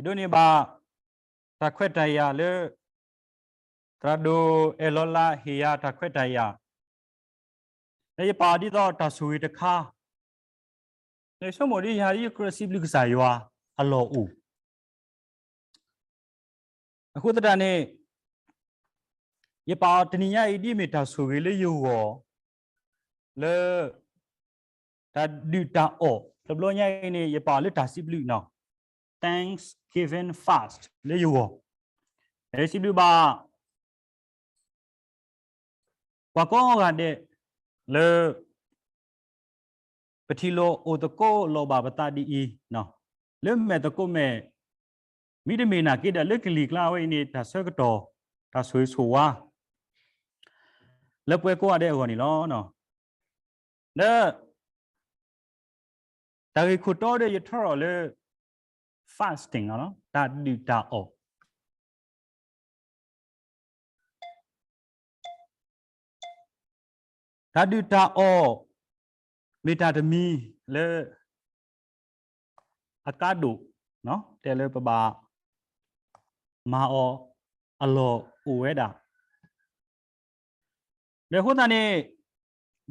ဒိးန့ၢ်ဘၣ်တၢ်ခွဲးတၢ်ယာ်လၢ သရၣ်ဒိၣ်အဲၣ်လီၤလးဟ့ၣ်ယၤတၢ်ခွဲးတၢ်ယာ်, လၢယပာ်အီၤဒ်သိးတၢ်ဆိၣ်ဂ့ၤတခါ, လၢယဆိကမိၣ်ဒ်ယၤယကြၢးစံးဘျုးကစၢ်ယွၤအလီၢ်အိၣ် အဃိသတးန့ၣ် ယပာ်အီၤတနံၤညါအံၤဒ်မ့ၢ်တၢ်ဆိၣ်ဂ့ၤလၢယဂီၢ် လၢ တၢ်ဒုၣ်တၢ်အီၣ်, တဘျီညါအံၤန့ၣ် ယပာ်အီၤလၢတၢ်စံးဘျုးနီၤ, Thanksgiving fast လၢယဂီၢ်, ယစံးဘျုးဘၣ် ပှၤကိးဂၤဒဲးလၢ ပထံၣ်လိာ်အိၣ်သကိးလိာ်ဘၣ်ပသးဒ်အံၤ, လၢမဲာ်သကိးမဲာ်, မ့တမ့ၢ်နာ်က့ဒီးလၢကလံၤကျါဝဲအံၤန့ၣ် တၢ်ဆၢကတီၢ် တၢ်ဆိၣ်ဂ့ၤဆိၣ်ဝါ လၢပဝဲကိးဂၤဒဲးအဂီၢ်န့ၣ်လီၤ. ဒီး တၢ်ဂ့ၢ်ခိၣ်တီဒီးယထီၣ်ထီၣ်လၢ fasting တၢ်ဒုၣ်တၢ်အီၣ် တၢ်ဒုၣ်တၢ်အီၣ် မ့ၢ်တၢ်တမံၤလၢ အကါဒိၣ် တဲလၢပဘၣ်မၤအီၤအလီၢ်အိၣ်ဝဲဒၣ် ဒီးအဃိသတးန့ၣ်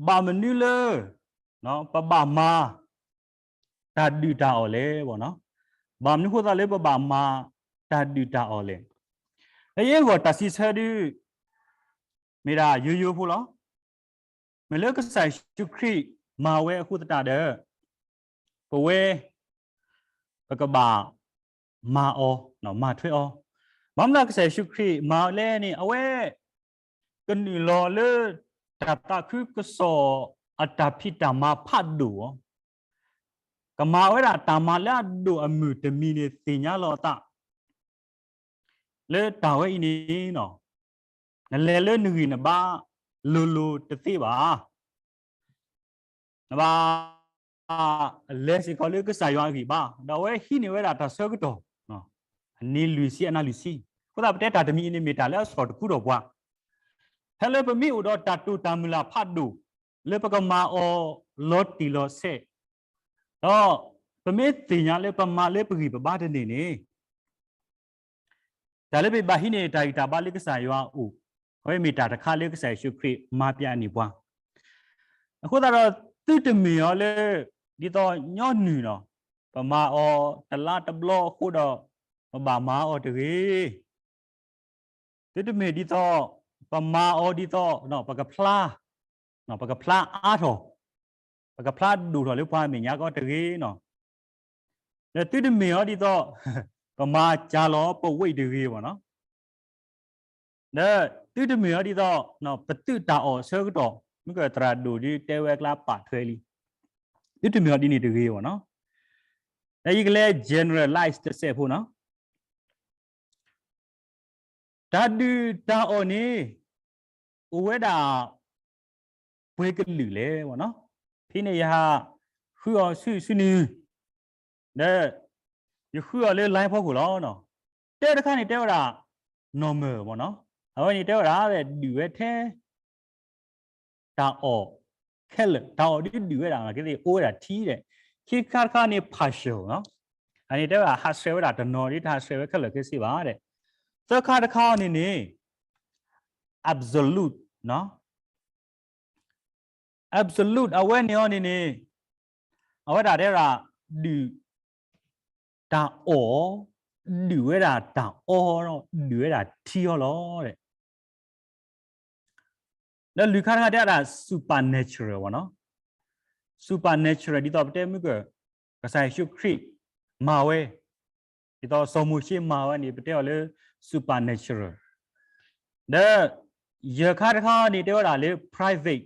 ဘၣ်မနုၤလၢ ပဘၣ်မၤ တၢ်ဒုၣ်တၢ်အီၣ်လဲၣ်. ဘၣ်မနုၤဃိသတးလၢပဘၣ်မၤ တၢ်ဒုၣ်တၢ်အီၣ်လဲၣ်. လၢယဲဂီၢ်တၢ်စံးဆၢဒု မ့ၢ်ဒၣ်ယိယိဖိလီၤ. မ့ၢ်လၢကစၢ်ယ့ၣ်ၡူးခရံာ်မၤဝဲအဃိသတးဒီး ပဝဲ ပကဘၣ်မၤအီၤ မၤထွဲအီၤ. ဘၣ်မနုၤကစၢ်ယ့ၣ်ၡူးခရံာ်မၤအီၤလဲၣ်န့ၣ် အဝဲ ကနုာ်လီၤလၢ တၢ်သးခုကစီၣ်အတၢ်ဖံးတၢ်မၤဖးဒိၣ်အီၤ, ကမၤဝဲဒၣ်တၢ်မၤလၢအဒိၣ်အမုၢ်တမံၤန့ၣ် သ့ၣ်ညါလီၤအသး လၢတၢ်ဝဲအံၤန့ၣ် နလဲၤလၢနဂံၢ်နဘါလိၤလိၤတသ့ဘၣ်. နဘၣ်လဲၤစ့ၢ်ကီးလၢကစၢ်ယွၤအဂံၢ်ဘါ, ဒီးအဝဲဟံးန့ၢ်ဝဲဒၣ်တၢ်ဆၢကတီၢ် အနံၤလွံၢ်ဆံအနၤလွံၢ်ဆံ. အဃိသတးပတဲတၢ်တမံၤအံၤန့ၣ်မ့ၢ်တၢ်လၢအဆီၣ်တခူထီၣ်ပှၤ ဖဲလၢပမ့ၢ်အိၣ်ဒီးတၢ်တိာ်တၢ်မုၢ်လၢ်ဖးဒိၣ် လၢပကမၤအီၤလီၤတံၢ်လီၤဆဲး, ဒီးပမ့ၢ်သ့ၣ်ညါလၢပမၤလၢပဂံၢ်ပဘါတန့ၢ်န့ၣ် တၢ်လၢပဘၣ်ဟံးန့ၢ်တၢ်ဂံၢ်တၢ်ဘါလၢကစၢ်ယွၤအအိၣ်, အဝဲမ့ၢ်တၢ်တခါလၢကစၢ်ယ့ၣ်ၡူးခရံာ်မၤပျးန့ၢ်ပှၤ. အဃိသတးဒီး သုတမ့ၢ်အီၤလၢ ဒ်သိးညီနုၢ်လီၤ, ပမၤအီၤတလါတဘျီအဃိဒီး ပဘၣ်မၤအီၤတဂ့ၤ. သုတမ့ၢ်ဒ်သိး ပမၤအီၤဒ်သိး ပကဖျါ ပကဖျါအါထီၣ်, ပကဖျါဒိၣ်ထီၣ်လၢပှၤအမဲာ်ညါကီတဂ့ၤနီၤ. ဒီးသုတမ့ၢ်အီၤဒ်သိး ပမၤစှၤလီၤပဝဲတဂ့ၤဘၣ်နီၤ. ဒီးသုတမ့ၢ်အီၤဒ်သိး ပသုးတၢ်အီၣ်အဆၢကတီၢ် မ့ၢ်ကသရၣ်ဒိၣ်ဒုတဲဝဲအကျါပာ်ထွဲလံ, သုတမ့ၢ်အီၤဒ်န့ၣ်တဂ့ၤဘၣ်နီၤ. ဒီးယကလဲၤ generalize တစဲးဖိနီၤ. တၢ်ဒုၣ်တၢ်အီၣ်န့ၣ် အိၣ်ဝဲဒၣ် ပှဲၤကလုာ်လဲၣ်ဘၣ်နီၤ. ဖဲန့ၣ်ယဟးဃုအီၤဆူဆူနုၤ, ဒီး ယဃုအီၤလၢ line ဖီခိၣ်လီၤ. တဲတခါန့ၣ်တဲဝဲဒၣ် normal ဘၣ်နီၤ. အဝဲန့ၣ်တဲဝဲဒၣ် ဒုၣ်ဝဲထဲ တၢ်အီၣ်ခဲလၢာ်, တၢ်အီၣ်ဒုးဒုၣ်ဝဲဒၣ်ကသ့ၣ် အိၣ်ဝဲဒၣ်ထံဒီး ခံခါတခါန့ၣ် partial နီၤ. အန့ၣ်တဲဝဲဒၣ် ဟးဆှဲးဝဲဒၣ်တနီၤဒီး တဟးဆှဲးဝဲခဲလၢာ်ခဲဆ့ဘၣ်ဒီး သၢခါတခါန့ၣ်န့ၣ် absolute နီၤ. Absolute အဝဲန့ၣ်အီၤန့ၣ်န့ၣ် အဝဲဒၣ်တဲဝဲဒၣ် ဒုၣ် တၢ်အီၣ်, ဒုၣ်ဝဲဒၣ်တၢ်အီ, ဒုၣ်ဝဲဒၣ်ထံအီၤလီၤ. ဒီးလွံၢ်ခါတခါတဲဝဲဒၣ် supernatural ဘၣ်နီၤ. Supernatural ဒ်သိးပတဲမုၢ်က ကစၢ်ယ့ၣ်ၡူးခရံာ်မၤဝဲ, ဒ်သိးစီၤမိၤၡ့မၤဝဲန့ၣ် ပတဲအီၤလၢ supernatural. ဒီး ယဲၢ်ခါတခါန့ၣ်တဲဝဲဒၣ်လၢ private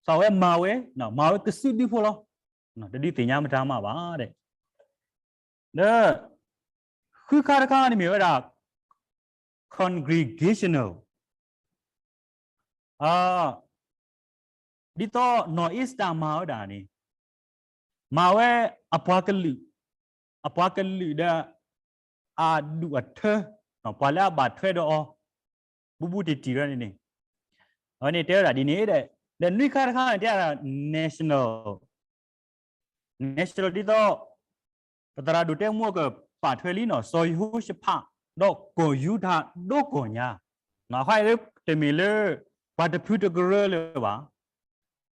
စီၤဝဲမၤဝဲ, မၤဝဲကစုဒုဖိလီၤ. တဒုးသ့ၣ်ညါမတၤမးဘၣ်ဒီး ဒီး ဃုခါတခါန့ၣ်မ့ၢ်ဝဲဒၣ် congregational ဒ်သိးနီၢ်အ့စတၢၣ်မၤဝဲဒၣ်န့ၣ် မၤဝဲအပှၤကလုာ်, အပှၤကလုာ်ဒီး အဒူၣ်အထၢ, ပှၤလၢအဘၣ်ထွဲဒီးအီၤ ဘူးဘူးတံၢ်တံၢ်ဝဲန့ၣ်န့ၣ်, အဝဲန့ၣ်တဲဝဲဒၣ်ဒ်န့ၣ်ဒီး ဒီးနွံခါတခါန့ၣ်တဲဝဲဒၣ် national, national ဒ်သိး ပသရၣ်ဒိၣ်တဲမုၢ်က ပာ်ထွဲလံနီၤ စီၤယဟိၤၡဖး ဒီးကီၢ်ယူဒၤဒိၣ်ကီၢ်ညါ, အဃိတမ့ၢ်လၢ ပှၤတဖုတကရၢလၢၤဘၣ်,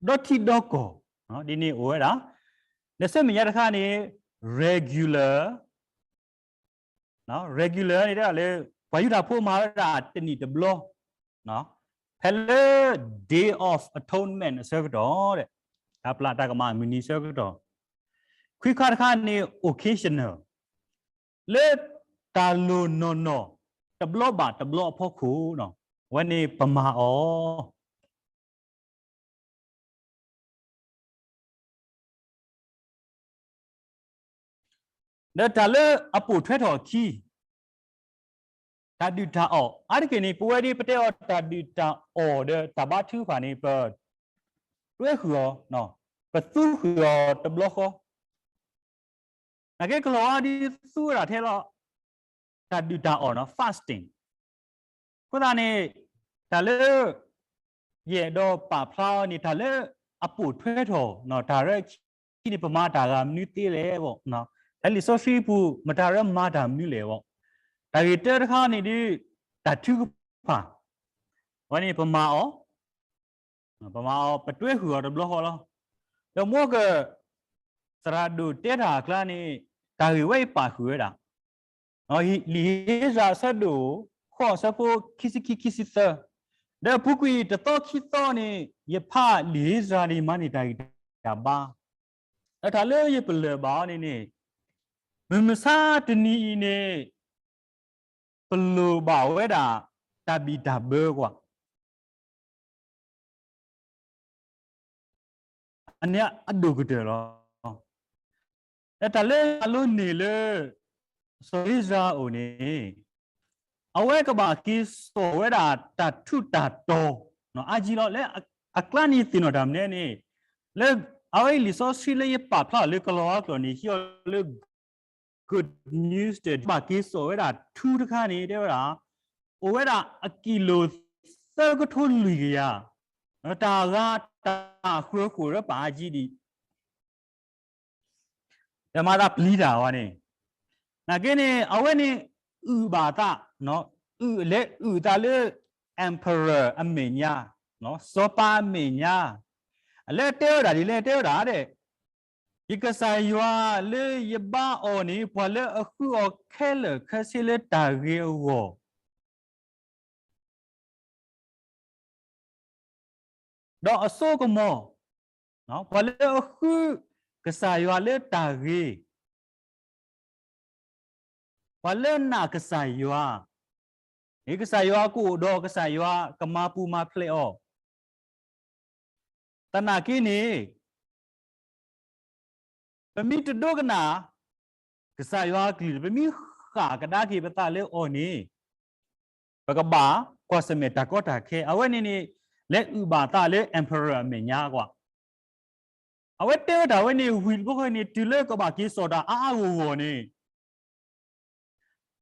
ဒီထံဒီကီၢ်, ဒ်န့ၣ်အိၣ်ဝဲဒၣ်, ဒီးဆၢမဲာ်ညါတခါန့ၣ် regular regular န့ၣ်တဲဒၣ်လၢ ပှၤယူဒၤဖိမၤဝဲဒၣ်တနံၣ်တဘျီ, ဖဲလၢ Day of Atonement အဆၢကတီၢ်ဒီး တၢ်ပျၢ်တၢ်ကမၣ်မုၢ်နံၤဆၢကတီၢ်, ခွံခါတခါန့ၣ် occasional လၢတၢ်လိၣ်နီၢ်နီၢ် တဘျီဘၣ်တဘျီအဖီခိၣ်, အဝဲန့ၣ်ပမၤအီၤ ဒီးတၢ်လၢအပိာ်ထွဲထီၣ်အခံ, တၢ်ဒုၣ်တၢ်အီၣ် အါတက့ၢ်န့ၣ် ပဝဲဒၣ်ပတဲအီၤတၢ်ဒုၣ်တၢ်အီၣ်ဒီးတၢ်ဘါထုကဖၣ်န့ၣ် ပတွဲဃုာ်အီၤ, ပသူဃုာ်အီၤတဘျီဃီ, နာ်က့ကလီၤဝါဒ်သူဝဲဒၣ်ထဲလီၤ, တၢ်ဒုၣ်တၢ်အီၣ်နီၤ fasting အဃိသတးန့ၣ် တၢ်လၢ ယအဲၣ်ဒိးပာ်ဖျါအီၤန့ၣ် တၢ်လၢအပိာ်ထွဲထီၣ် တၢ်ရၢခံန့ၣ် ပမၤတၢ်ဂၤမနုၤသ့လဲၣ်ဘၣ်, လၢလံာ်စီဆှံပူၤ မတၤရၢမၤတၢ်မနုၤလဲၣ်ဘၣ်, တၢ်ဂ့ၢ်တၢတခါန့ၣ်ဒီး တၢ်ထုကဖၣ်, အဝဲန့ၣ်ပမၤအီၤ ပမၤအီၤ ပတွဲဃုာ်အီၤတဘျီဃီလီၤ. ဒီးမ့ၢ်က သရၣ်ဒိၣ်တဲတၢ်အကျါန့ၣ် တၢ်ဂ့ၢ်ဝဲအံၤပာ်ဃုာ်ဝဲဒၣ် လံာ်ဧ့စြၤအဆၢဒိၣ်ဃိး အဆၢဖိခံဆံခံ ခံဆံသၢ, ဒီးပူၤကွံာ်တသီခံသီန့ၣ် ယဖးလံာ်ဧ့စြၤန့ၣ်မၤန့ၢ်တၢ်ဂံၢ်တၢ်ဘါ, ဒီးတၢ်လၢယပလၢၢ်ဘၣ်အီၤန့ၣ်န့ၣ် မုၢ်မဆါတနံၤအံၤန့ၣ် ပလိၣ်ဘၣ်ဝဲဒၣ် တၢ်ဘံၣ်တၢ်ဘၢကွၢ် အန့ၣ်အဒိၣ်ကတၢၢ်လီၤ. ဒီးတၢ်လၢအလိန့ၢ်လၢ စီၤဧ့စြၤအအိၣ်န့ၣ် အဝဲကဘၣ်က့ၤစိာ်ဝဲဒၣ်တၢ်ထူးတၢ်တီၤ အါကံလီၤ. လၢအကျါန့ၣ်သ့ၣ်နီၣ်တၢ်မနုၤန့ၣ် လၢအဝဲအံၤလံာ်စီဆှံလၢယပာ်ဖျါအီၤလၢကလီၤဝါကျိာ်န့ၣ် ဟံးအီၤလၢ good news တၢ် ဘၣ်က့ၤစိာ်ဝဲဒၣ်ထူတခါန့ၣ် တဲဝဲဒၣ် အိၣ်ဝဲဒၣ်အကံၣ်လိၣ်သၢကထိလွံၢ်ကယၤ, တၢ်ဂၤတၢ်ဃၢဃိၣ်ရၢပာ်အါကံဒံး ဒီးမၤသးပျံၤတၢ်ဝဲန့ၣ်, နာ်က့န့ၣ် အဝဲန့ၣ် အုၣ်ဘၣ်သး, အုၣ်လဲၤအုၣ်သးလၢ emperor အမဲာ်ညါ, စီၤပၤအမဲာ်ညါ, အလဲၤတဲဝဲဒၣ်ဒ်လဲၣ် တဲဝဲဒၣ်ဒဲး, ယကစၢ်ယွၤလၢယဘါအီၤန့ၣ် ပှၤလၢအဃုအီၤခဲလၢာ်ခဲဆ့လၢတၢ်ဂ့ၤအဂီၢ် ဒီးအစိကမီၤ, ပှၤလၢအဃုကစၢ်ယွၤလၢတၢ်ဂ့ၤ, ပှၤလၢနာ်ကစၢ်ယွၤ, န့ၣ်ကစၢ်ယွၤကအိၣ်ဒီးကစၢ်ယွၤကမၤပူၤမၤဖျဲးအီၤ, သနာ်က့န့ၣ် ပမ့ၢ်တဒိကနၣ် ကစၢ်ယွၤအကလုၢ် ပမ့ၢ်ဃၣ်ကဒါက့ၤပသးလၢအီၤန့ၣ် ပကဘၣ်ကွၢ်ဆၢၣ်မဲာ်တၢ်ကီတၢ်ခဲ အဝဲန့ၣ်န့ၣ် လဲၤအုၣ်ဘၣ်သးလၢ emperor အမဲာ်ညါကွၢ် အဝဲတဲဝဲတၢ်ဝဲန့ၣ် ဝံၤတဘျီဃီန့ၣ် တုၤလၢကဘၣ်က့ၤစိာ်တၢ်အါအါဂီၢ်ဂီၢ်န့ၣ်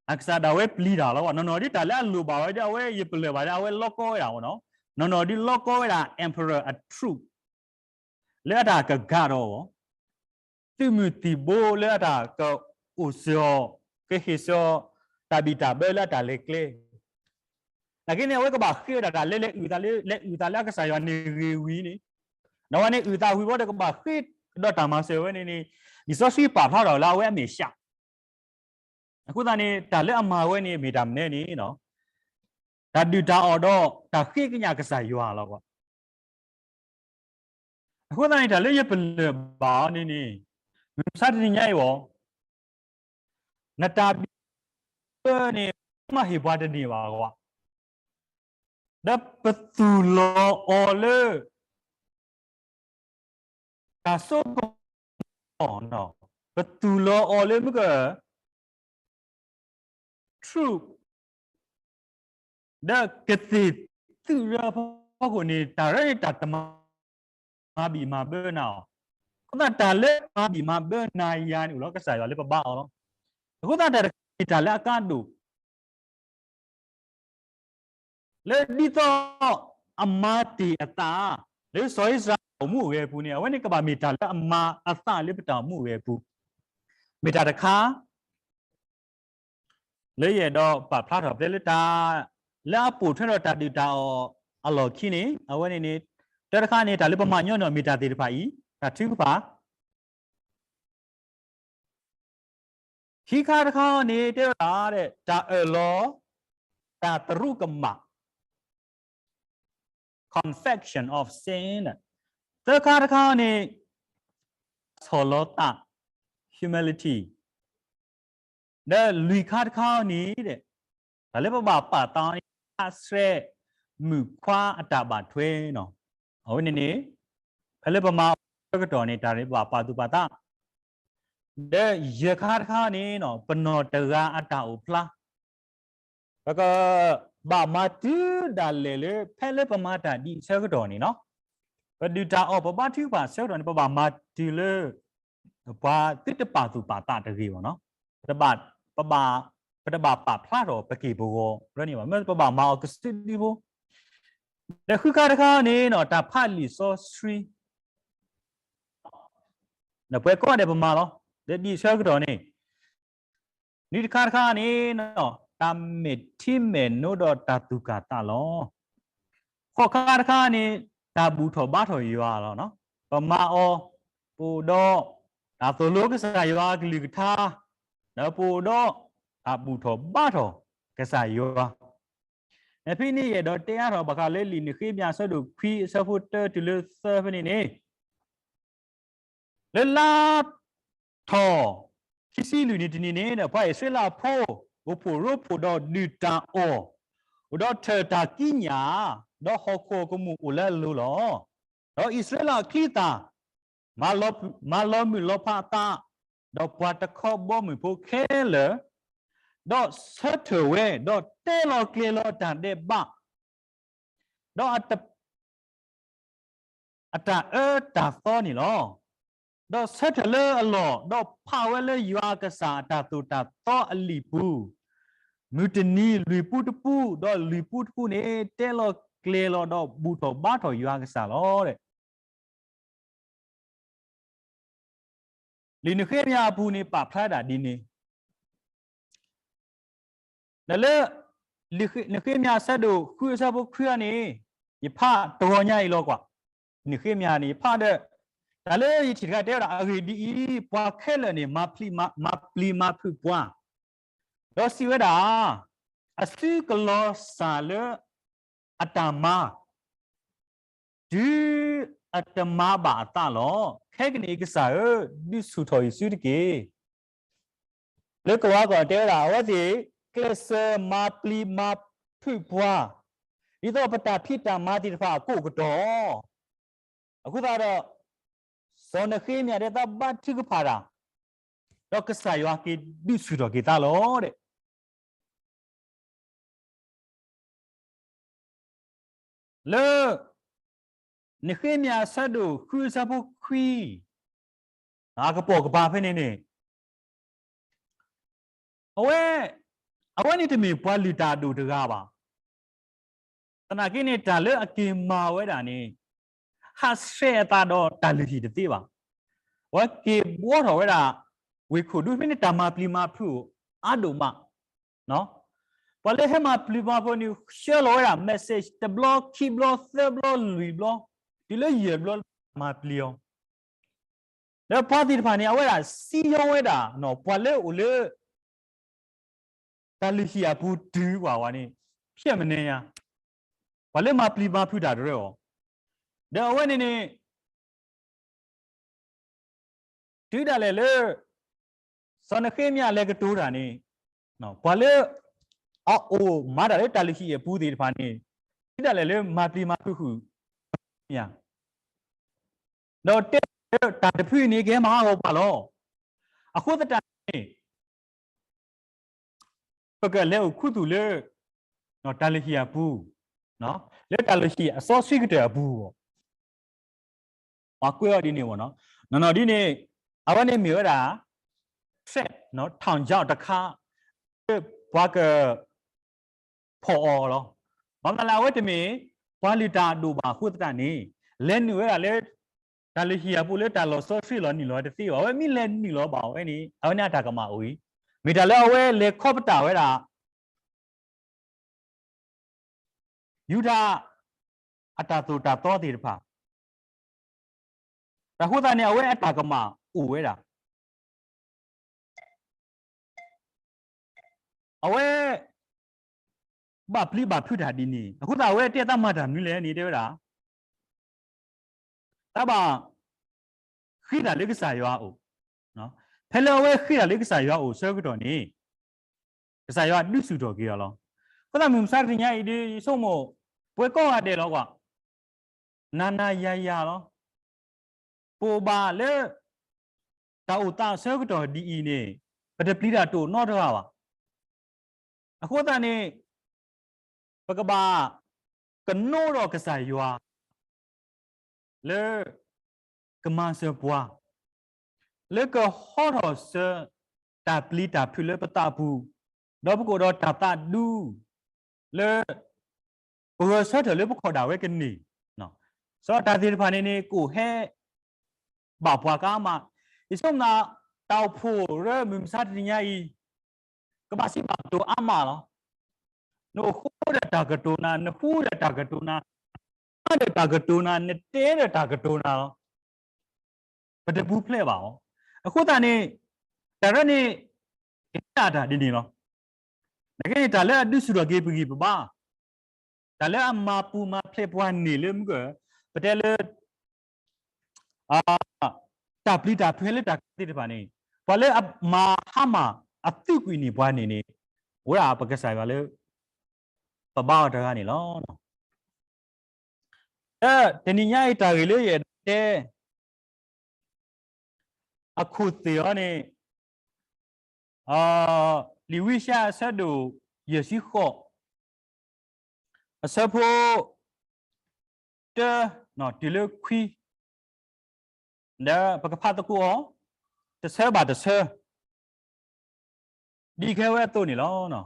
အကစၢ်ဒၣ်ဝဲပျံၤတၢ်လီၤ. နီၢ်နီၢ်ဒ်တၢ်လၢအလိၣ်ဘၣ်ဝဲဒၣ် အဝဲယပလၢၢ်ဘၣ်ဒၣ် အဝဲလီကီဝဲဒၣ်နီၤ. နီၢ်နီၢ်ဒ်လီကီဝဲဒၣ် emperor အ troop လၢအတၢ်ကကါထီၣ်အီၤ, သုးမုၢ်သံၣ်ဘိလၢအတၢ်ကအိၣ်စၢၤအီၤ, ကဟ့ၣ်စၢၤအီၤ တၢ်ဘံၣ်တၢ်ဘၢလၢအတၢ်လဲၤကျဲ နာ်က့န့ၣ် အဝဲကဘၣ်ဃ့ဝဲဒၣ်တၢ်လၢလဲၤအုၣ်သးလၢ လဲၤအုၣ်သးလၢအကစၢ်ယွၤန့ၣ်ဂ့ၤဝံၤန့ၣ်, ဒီးဝဲန့ၣ်အုၣ်သးဝံၤဘီဒီးကဘၣ်ဃ့ဒီးတၢ်မၤစၢၤဝဲန့ၣ်န့ၣ်, လံာ်စီဆှံပာ်ဖျါထီၣ်လၢအဝဲအမဲာ်ဆှး. အဃိသတးန့ၣ် တၢ်လၢအမၤဝဲန့ၣ် မ့ၢ်တၢ်မနုၤန့ၣ်, တၢ်ဒုၣ်တၢ်အီၣ်ဒီးတၢ်ဃ့ကညးကစၢ်ယွၤလီၤ. အဃိသတးန့ၣ် တၢ်လၢယပလၢၢ်ဘၣ်အီၤန့ၣ်န့ၣ်, မုၢ်မဆါတနံၤညါအံၤအီၤ, နတၢ်ဘံၣ်တၢ်ဘၢန့ၣ် မ့ၢ်ဟ့ၣ်ပှၤတန့ၢ်ဘၣ်ကွၢ်, ဒီးပသူၣ်လီၤအီၤလၢ တၢ်စိကမီၤ, ပသူၣ်လီၤအီၤလၢမုၢ်က troop ဒီးကသ့ၣ်သုးရၢအဖီခိၣ်န့ၣ် တၢ်ရၢန့ၣ်တၢ်တမၤဘံၣ်မၤဘၢနၤအီၤ, အဃိသတးတၢ်လၢမၤဘံၣ်မၤဘၢနၤယၤန့ၣ်အိၣ်လီၤ ကစၢ်ယွၤလၢပဘါအီၤလီၤ. အဃိသတးတၢ်တခါန့ၣ်တၢ်လၢအကါဒိၣ် လၢဒ်သိးအမၤတ့ၢ်အသး လၢစီၤအံၣ်စရ့လးအအိၣ်မူအိၣ်ဂဲၤအပူၤန့ၣ် အဝဲန့ၣ်ကဘၣ်မ့ၢ်တၢ်လၢအမၤအသးလၢပတၢ်အိၣ်မူအိၣ်ဂဲၤအပူၤ, မ့ၢ်တၢ်တခါ လၢယအဲၣ်ဒိးပာ်ဖျါထီၣ်ဖဲလၢတၢ် လၢအပိာ်ထွဲဒီးတၢ်ဒုၣ်တၢ်အီၣ်အလီၢ်ခံန့ၣ် အဝဲန့ၣ်န့ၣ် တၢတခါန့ၣ် တၢ်လၢပမၤညီနုၢ်မ့ၢ်တၢ်သ့ၣ်တဖၣ်အံၤ တၢ်ထုကဖၣ် ခံခါတခါန့ၣ် တဲဝဲဒၣ် တၢ်အၢၣ်လီၤ တၢ်သရူးကမၣ် confession of sin သၢခါတခါန့ၣ် ဆီၣ်လီၤသး humility ဒီးလွံၢ်ခါတခါန့ၣ် တၢ်လၢပဘၣ်ပာ်သးန့ၣ် ဟးဆှဲးမုၣ်ခွါအတၢ်ဘၣ်ထွဲနီၤ အဝဲန့ၣ်န့ၣ် ဖဲလၢပမၤအီၤဆၢကတီၢ်န့ၣ် တၢ်ဘၣ်ပာ်သူၣ်ပာ်သး ဒီးယဲၢ်ခါတခါန့ၣ် ပနီၢ်တဂၤအတၢ်အိၣ်ဖျါ ပကဘၣ်မၤတုၤဒၣ်လဲာ်လၢ ဖဲလၢပမၤတၢ်ဒ်အံၤဆၢကတီၢ်န့ၣ်နီၤ ပဒုၣ်တၢ်အီၣ်ပဘါထုကဖၣ်ဆၢကတီၢ်န့ၣ် ပဘၣ်မၤတုၤလၢ ပှၤသုတပာ်သူၣ်ပာ်သးတဂ့ၤဘၣ်နီၤ ပတဘၣ် ပဘၣ် ပတဘၣ်ပာ်ဖျါထီၣ်ပက့ၢ်ပဂီၤရၢန့ၣ်ဘၣ် မ့ၢ်ပဘၣ်မၤအီၤကစုဒုဖိ ဒီးဃုခါတခါန့ၣ်နီၤ တၢ်ဖးလံာ်စီဆှံ ဒီးပှၤကိးဂၤဒဲးပမၤလီၤ ဒီးဒ်အံၤဆၢကတီၢ်န့ၣ် နွံခါတခါန့ၣ် တၢ်မဲာ်ထံမဲာ်နိဒီးတၢ်သူၣ်ကၢ်သးလီၤ. ဃိးခါတခါန့ၣ် တၢ်ဘူၣ်ထီၣ်ဘါထီၣ်ယွၤလီၤ. ပမၤအီၤ ပအိၣ်ဒီး တၢ်သိၣ်လိကစၢ်ယွၤအကလုၢ်ကထါ ဒီးပအိၣ်ဒီး တၢ်ဘူၣ်ထီၣ်ဘါထီၣ်ကစၢ်ယွၤ. နဖဲန့ၣ်ယအဲၣ်ဒိးတဲအါထီၣ်ဘၣ်ဃးလၢလံာ်နဃ့မယၤအဆၢဒိၣ်ခွံအဆၢဖိတၢတုၤလၢသၢဖဲန့ၣ်န့ၣ် လၢလါထီၣ်ခံဆံလွံၢ်နံၣ်တနံၤန့ၣ် ပှၤအံၣ်စရ့လးဖိ အိၣ်ဖှိၣ်ရိဖှိၣ်ဒီးဒုၣ်တၢ်အီၣ် အိၣ်ဒီးထၢၣ်တၢ်ကံးညာ် ဒီးဟီၣ်ခိၣ်ကမူၣ်အိၣ်လၢအလိၤလီၤ. ဒီးအံၣ်စရ့လးအချံသၣ် မၤလီၤမုၢ်လီၤဖးအသး ဒီးပှၤတခီဘီမုၢ်ဖိခဲလၢာ် ဒီးဆၢထၢၣ်ဝဲ ဒီးတဲလီၤကျဲၤလီၤတၢ်ဒဲးဘး ဒီး အတၢ်အၢတၢ်သီန့ၣ်လီၤ. ဒီးဆၢထၢၣ်လၢအလီၢ် ဒီးဖးဝဲလၢယွၤအကစၢ်အတၢ်သိၣ်တၢ်သီအလံာ်ပူၤ, မုၢ်တနံၤလွံၢ်ပူတပူ, ဒီးလွံၢ်ပူတပူန့ၣ် တဲလီၤကျဲၤလီၤဒီးဘူၣ်ထီၣ်ဘါထီၣ်ယွၤအကစၢ်လီၤ. လံာ်နဃ့မယၤအပူၤန့ၣ် ပာ်ဖျါဒၣ်ဒ်န့ၣ် ဒီးလၢ နဃ့မယၤအဆၢဒိၣ်ဃုအဆၢဖိခွံအံၤန့ၣ် ယဖးတဂီၤညါအံၤလီၤကွၢ်. နဃ့မယၤန့ၣ် ယဖးဒီး တၢ်လၢယထံၣ်တခါတဲဝဲဒၣ် အဂ့ၢ်ဒ်အံၤ, ပှၤခဲလၢာ်န့ၣ် မၤပျံၤမၤဖုးပှၤ, ဒီးစံးဝဲဒၣ်, အစုကလီၤစၢ်လၢ အတၢ်မၤ တုၤအတမၤဘၣ်အသးလီၤ. ခဲကနံၣ်အံၤကစၢ်ဧၢ, ဒုးဆူၣ်ထီၣ်ယစုတက့ၢ်. လၢကလၤကီၢ်တဲဝဲဒၣ် အဝဲသ့ၣ် ကျဲးစၢးမၤပျံၤမၤဖုးပှၤ ဒ်သိးပတၢ်ဖံးတၢ်မၤသ့ၣ်တဖၣ်အကိာ်ကတီၢ် အဃိသတးဒီး စီၤနဃ့မယၤဒဲးသးဘါထုကဖၣ်တၢ် ဒီးကစၢ်ယွၤက့ၤဒုးဆူၣ်ထီၣ်က့ၤသးလီၤ. လၢ နဃ့မယၤအဆၢဒိၣ်ဃုအဆၢဖိခွံ အကပိာ်ကပၤဖဲန့ၣ်န့ၣ် အဝဲ အဝဲန့ၣ်တမ့ၢ်ပှၤလုၢ်တၢ်အဒိၣ်တဂၤဘၣ်. သနာ်က့န့ၣ် တၢ်လၢအက့ၤမၤဝဲဒၣ်န့ၣ် ဟးဆှဲးအသးဒီးတၢ်လုၢ်ဟံၣ်တသ့ဘၣ်. အဝဲက့ၤဘှီထီၣ်ဝဲဒၣ် ဝ့ၢ်ခိၣ်ဒူ ဖဲန့ၣ်တၢ်မၤပျံၤမၤဖုးအိၣ်အါဒိၣ်မး ပှၤလၢဟဲမၤပျံၤမၤဖုးန့ၣ် ဆှၢလီၤဝဲဒၣ် message တဘျီ ခံဘျီ သၢဘျီ လွံၢ်ဘျီ တုၤလၢယဲၢ်ဘျီလၢမၤပျံၤအီၤ ဒီးပှၤသ့ၣ်တဖၣ်န့ၣ် အဝဲဒၣ်စံၣ်ညီၣ်ဝဲဒၣ် ပှၤလၢအိၣ်လၢ တၢ်လုၢ်ဟံၣ်အပူၤတုၤပှၤဝဲန့ၣ် ဖျဲၣ်မနဲညါ ပှၤလၢမၤပျံၤမၤဖုးတၢ်တရၢအီၤ ဒီးအဝဲန့ၣ်န့ၣ် တုၤဒၣ်လဲာ်လၢ စီၤနဃ့မယၤလဲၤကတိၤတၢ်န့ၣ် ပှၤလၢ အအိၣ်မၤတၢ်လၢတၢ်လုၢ်ဟံၣ်အပူၤသ့ၣ်တဖၣ်န့ၣ် တုၤဒၣ်လဲာ်လၢမၤပျံၤမၤဖုးဃုာ် မယၤ ဒီးတဲလၢတၢ်တဖုအံၤန့ၣ် ကဟဲမၤဟးဂီၤပှၤလီၤ. အဃိသတးန့ၣ် ပကလဲၤအိၣ်ခူသူၣ်လၢ တၢ်လုၢ်ဟံၣ်အပူၤ, လၢတၢ်လုၢ်ဟံၣ်အစီဆှံကတၢၢ်အပူၤအီၤ, ပှၤကွဲးအီၤဒ်န့ၣ်အဂီၢ်နီၤ. နီၢ်နီၢ်ဒ်န့ၣ် အဝဲန့ၣ်မ့ၢ်ဝဲဒၣ် trap ထီၣ်ကၠီတခါ လၢပှၤက ဖီၣ်အီၤလီၤ. ဘၣ်မနုၤလဲၣ် အဝဲတမ့ၢ် ပှၤလုၢ်တၢ်အဒိၣ်ဘၣ်အဃိသတးန့ၣ် လဲၤနုာ်ဝဲဒၣ်လၢ တၢ်လုၢ်ဟံၣ်အပူၤလၢတၢ်လီၢ်စီဆှံလီၤနုာ်လီၤတသ့ဘၣ်. အဝဲမ့ၢ်လဲၤနုာ်လီၤဘၣ်ဝဲန့ၣ် အဝဲန့ၣ်အတၢ်ကမၣ်အိၣ်အံၤ, မ့ၢ်တၢ်လၢအဝဲလဲၤခီပတာ်ဝဲဒၣ် ယူဒၤအတၢ်သိၣ်တၢ်သီသ့ၣ်တဖၣ်, တၢ်ဃိသတးန့ၣ် အဝဲအတၢ်ကမၣ်အိၣ်ဝဲဒၣ် အဝဲ ဘၣ်ပျံၤဘၣ်ဖုးတၢ်ဒ်န့ၣ် အဃိသတး အဝဲတဲသးမၤတၢ်မနုၤလဲၣ်န့ၣ် တဲဝဲဒၣ် တၢ်ဘၣ်ဃ့တၢ်လၢကစၢ်ယွၤအအိၣ်, ဖဲလၢအဝဲဃ့တၢ်လၢကစၢ်ယွၤအအိၣ်ဆၢကတီၢ်န့ၣ် ကစၢ်ယွၤဒုးဆူၣ်ထီၣ်က့ၤအီၤလီၤ. အဃိသတးမုၢ်မဆါတနံၤညါအံၤဒီး ယဆိကမိၣ် ပဝဲကိးဂၤဒဲးလီၤကွၢ် နၤနၤယၤယၤလီၤ. ပအိၣ်ဘၣ်လၢ တၢ်အိၣ်သးအဆၢကတီၢ်ဒ်အံၤန့ၣ် ပတပျံၤတၢ်တအိၣ်နီတဂၤဘၣ်. အဃိသတးန့ၣ် ပကဘၣ်ကနိဒီးကစၢ်ယွၤ လၢ ကမၤစၢၤပှၤ လၢကဟီထီၣ်စၢၤ တၢ်ပျံၤတၢ်ဖုးလၢပသးပူၤ, ဒီးပကအိၣ်ဒီးတၢ်သးဒူ လၢ ပဂဲၤဆၢထၢၣ်လၢပခီၣ်ဒၣ်ဝဲကန့ၢ်, စီၤတၢ်သ့ၣ်တဖၣ်န့ၣ်န့ၣ် ကအိၣ်ဟဲ ဘၣ်ပှၤကါမး, ယဆိကမိၣ် တၢ်အိၣ်ဖှိၣ်ရၢမုၢ်မဆါတနံၤညါအံၤ ကဘၣ်စံးဘၣ်ကတိၤအါမးလီၤ. နအိၣ်ဃိဒီးတၢ်ကတိၤနၤ, နဃူဒီးတၢ်ကတိၤနၤ, နအါဒီးတၢ်ကတိၤနၤ, နတဲဒီးတၢ်ကတိၤနၤလီၤ. ပတပူၤဖျဲးဘၣ်အီၤ. အဃိသတးန့ၣ် တၢ်ရဲၣ်န့ၣ် ကဲဒၣ်တၢ်ဒ်န့ၣ်လီၤ. နကဲန့ၣ် တၢ်လၢအဒုးဆူၣ်ထီၣ်က့ၤပဂံၢ်ပဘါ, တၢ်လၢအမၤပူၤမၤဖျဲးပှၤန့ၣ်လၢမုၢ်ကၢၢ်, ပတဲလၢ တၢ်ပျံၤတၢ်ဖုးလၢတၢ်ကသ့ၣ်တဖၣ်န့ၣ် ပှၤလၢအမၤဟါမၢ်အသုးကွံာ်န့ၢ်ပှၤန့ၣ်န့ၣ် အိၣ်ဒၣ်ပကစၢ်ယွၤလၢ ပဘါအီၤတဂၤန့ၣ်လီၤ. တနံၤညါအံၤတၢ်ဂ့ၢ်လၢယအဲၣ်ဒိးတဲ အခိၣ်သ့ၣ်အီၤန့ၣ် လံာ်ဝံယၡါယၤအဆၢဒိၣ်ယဲၢ်ဆံဃိး အဆၢဖိ တၢ တုၤလၢခွံ, ဒီးပကဖးသကိးအီၤ တဆၢဘၣ်တဆၢ ဒ်ခဲဝဲအသိးန့ၣ်လီၤ.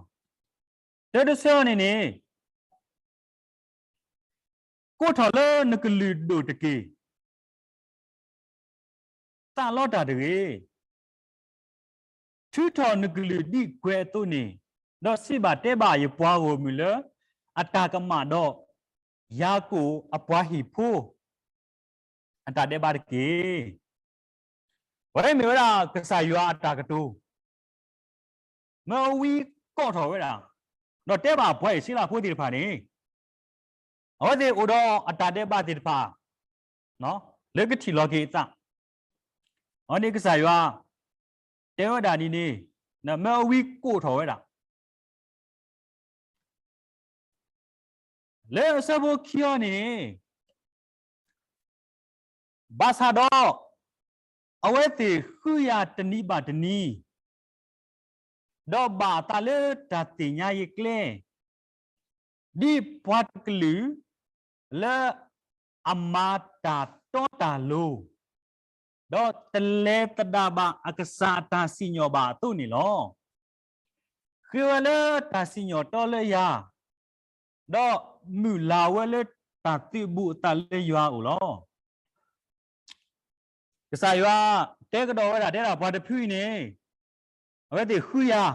တၢတဆၢအီၤန့ၣ်န့ၣ် ကိးထီၣ်လၢနကလုာ်ဒိၣ်တက့ၢ်, သးလီတၢ်တဂ့ၤ. ထုးထီၣ်နကလုၢ်ဒ်ကွဲးအသိးန့ၣ်, ဒီးစံးဘၣ်တဲဘၣ်ယပှၤဂီၢ်မုၢ်လၢ အတၢ်ကမၣ်ဒီး ယၤကိာ်အပှၤဟံၣ်ဖိ အတၢ်ဒဲးဘးတက့ၢ်. အဝဲမ့ၢ်ဝဲဒၣ်ကစၢ်ယွၤအတၢ်ကတိၤ မၢဝံကိးထီၣ်ဝဲဒၣ်, ဒီးတဲဘၣ်ပှၤအံၣ်စရ့လးဖိသ့ၣ်တဖၣ်န့ၣ်, အဝဲသ့ၣ်အိၣ်ဒီးအတၢ်ဒဲးဘးသ့ၣ်တဖၣ် လၢကထံၣ်လီၤက့ၤအသး, အဝဲန့ၣ်ကစၢ်ယွၤ တဲဝဲဒၣ်ဒ်န့ၣ်, မၢဝံကိးထီၣ်ဝဲဒၣ် လၢအဆၢဖိခံအီၤန့ၣ်, ဘၣ်ဆၣ်ဒီး အဝဲသ့ၣ်ဃုယၤတနံၤဘၣ်တနံၤ, ဒီးဘၣ်အသးလၢတၢ်သ့ၣ်ညါယကျဲ, ဒ်ပှၤတကလုာ် လၢအမၤတၢ်တီတၢ်လိၤ, ဒီးတလဲၤသဒၣ်ဘၣ်အကစၢ်အတၢ်စံၣ်ညီၣ်ဘၣ်အသိးန့ၣ်လီၤ. ဃ့ဝဲလၢတၢ်စံၣ်ညီၣ်တီလၢယၤ, ဒီးမုၢ်လၢ်ဝဲလၢတၢ်သုးဘူးအသးလၢယွၤအအိၣ်လီၤ. ကစၢ်ယွၤတဲကဒီးဝဲဒၣ် တဲဒၣ်ပှၤတဖုအံၤန့ၣ်, အဝဲသ့ၣ်ဃုယၤ,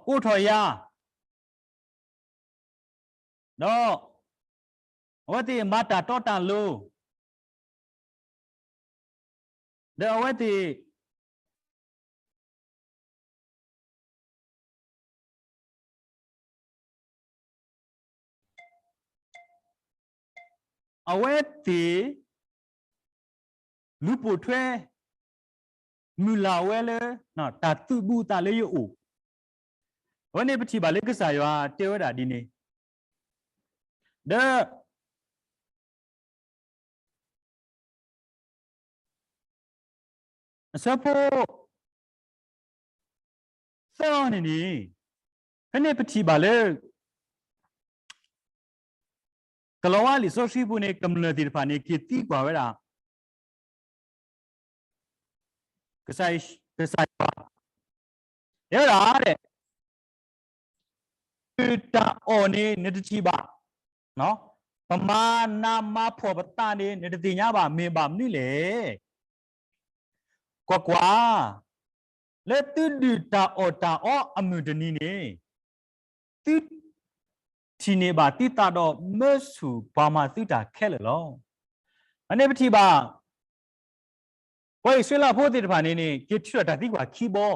ကိးထီၣ်ယၤ, ဒီး အဝဲသ့ၣ်မၤတၢ်တီတၢ်လိၤ, ဒီးအဝဲသ့ၣ် အဝဲသ့ၣ် လူၤပိာ်ထွဲ မုၢ်လၢ်ဝဲလၢ တၢ်သုးဘူးအသးလၢယအိၣ်, အဝဲန့ၣ်ပထံၣ်ဘၣ်လၢကစၢ်ယွၤတဲဝဲဒၣ်ဒ်န့ၣ်, ဒီး အဆၢဖိ သၢအီၤန့ၣ်န့ၣ်, ဖဲန့ၣ်ပထံၣ်ဘၣ်လၢ ကလီၤဝါလံာ်စီဆှံပူၤန့ၣ် ကမျၢၢ်သ့ၣ်တဖၣ်န့ၣ် က့ၤသံကွၢ်ဝဲဒၣ် ကစၢ်ယွၤ, တဲဝဲဒၣ်, တၢ်အီၣ်န့ၣ် နတထံၣ်ဘၣ်, ပမၤနးမၤဖှီၣ်ပသးန့ၣ် နတသ့ၣ်ညါဘၣ် မ့ၢ်ဘၣ်မနုၤလဲၣ်. ကွၢ်ကွၢ်, လၢသုဒုၣ်တၢ်အီၣ်တၢ်အီအမုၢ်တနံၤန့ၣ်, သု ထံၣ်န့ၢ်ဘၣ်သုသးဒီးမၢဆူၣ်ပှၤမၤသုတၢ်ခဲလၢာ်လီၤ. အန့ၣ်ပထံၣ်ဘၣ် ပှၤအံၣ်စရ့လးဖိသ့ၣ်တဖၣ်န့ၣ်န့ၣ် က့ၤထုးထီၣ်တၢ်သံကွၢ်ခံဘီ,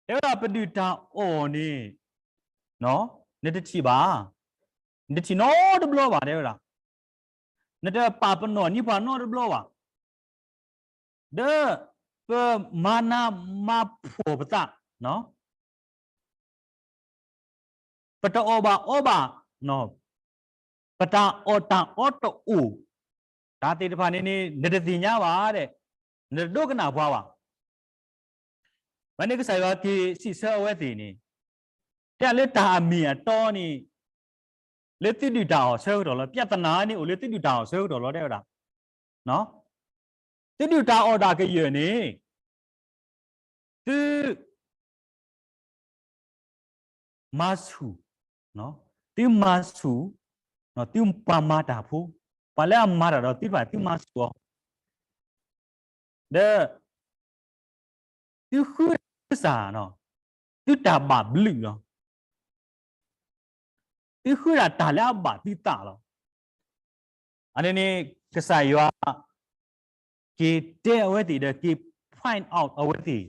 တဲဝဲဒၣ်ပဒုၣ်တၢ်အီၣ်န့ၣ် နတထံၣ်ဘၣ်, နတထံၣ်နီတဘျီဘၣ် တဲဝဲဒၣ်, နတပာ်ပနီၣ်န့ၢ်ပှၤနီတဘျီဘၣ်, ဒီးပမၤနးမၤဖှီၣ်ပသး ပတအီၣ်ဘၣ်အီဘၣ်, ပတၢ်အီၣ်တၢ်အီတအိၣ်, တၢ်သ့ၣ်တဖၣ်န့ၣ်န့ၣ် နတသ့ၣ်ညါဘၣ်ဒဲး, နတဒိကနၣ်ပှၤဘၣ်. ဝဲန့ၣ်ကစၢ်ယွၤက့ၤစံးဆၢအဝဲသ့ၣ်န့ၣ်, တဲလၢတၢ်အမ့ၢ်အတီန့ၣ် လၢသုဒုၣ်တၢ်အီၣ်ဆၢကတီၢ်လီၤ. ပြဿနာန့ၣ်အိၣ်လၢသုဒုၣ်တၢ်အီၣ်ဆၢကတီၢ်လီၤ တဲဝဲဒၣ်. သုဒုၣ်တၢ်အီၣ်တၢ်ကယၢၢ်န့ၣ် သု မၤဆူၣ်, သုမၤဆူၣ်, သုပှၤမၤတၢ်ဖိ, ပှၤလၢအမၤတၢ်ဒီးသုတဖၣ် သုမၤဆူၣ်အီၤ, ဒီး သုဃုစၢ်, သုတၢ်ဘၣ်ဘျုးလီၤ. သုဃုဒၣ်တၢ်လၢအဘၣ်သုသးလီၤ. အန့ၣ်န့ၣ် ကစၢ်ယွၤ က့ၤတဲအဝဲသ့ၣ်ဒီးက့ၤ point out အဝဲသ့ၣ်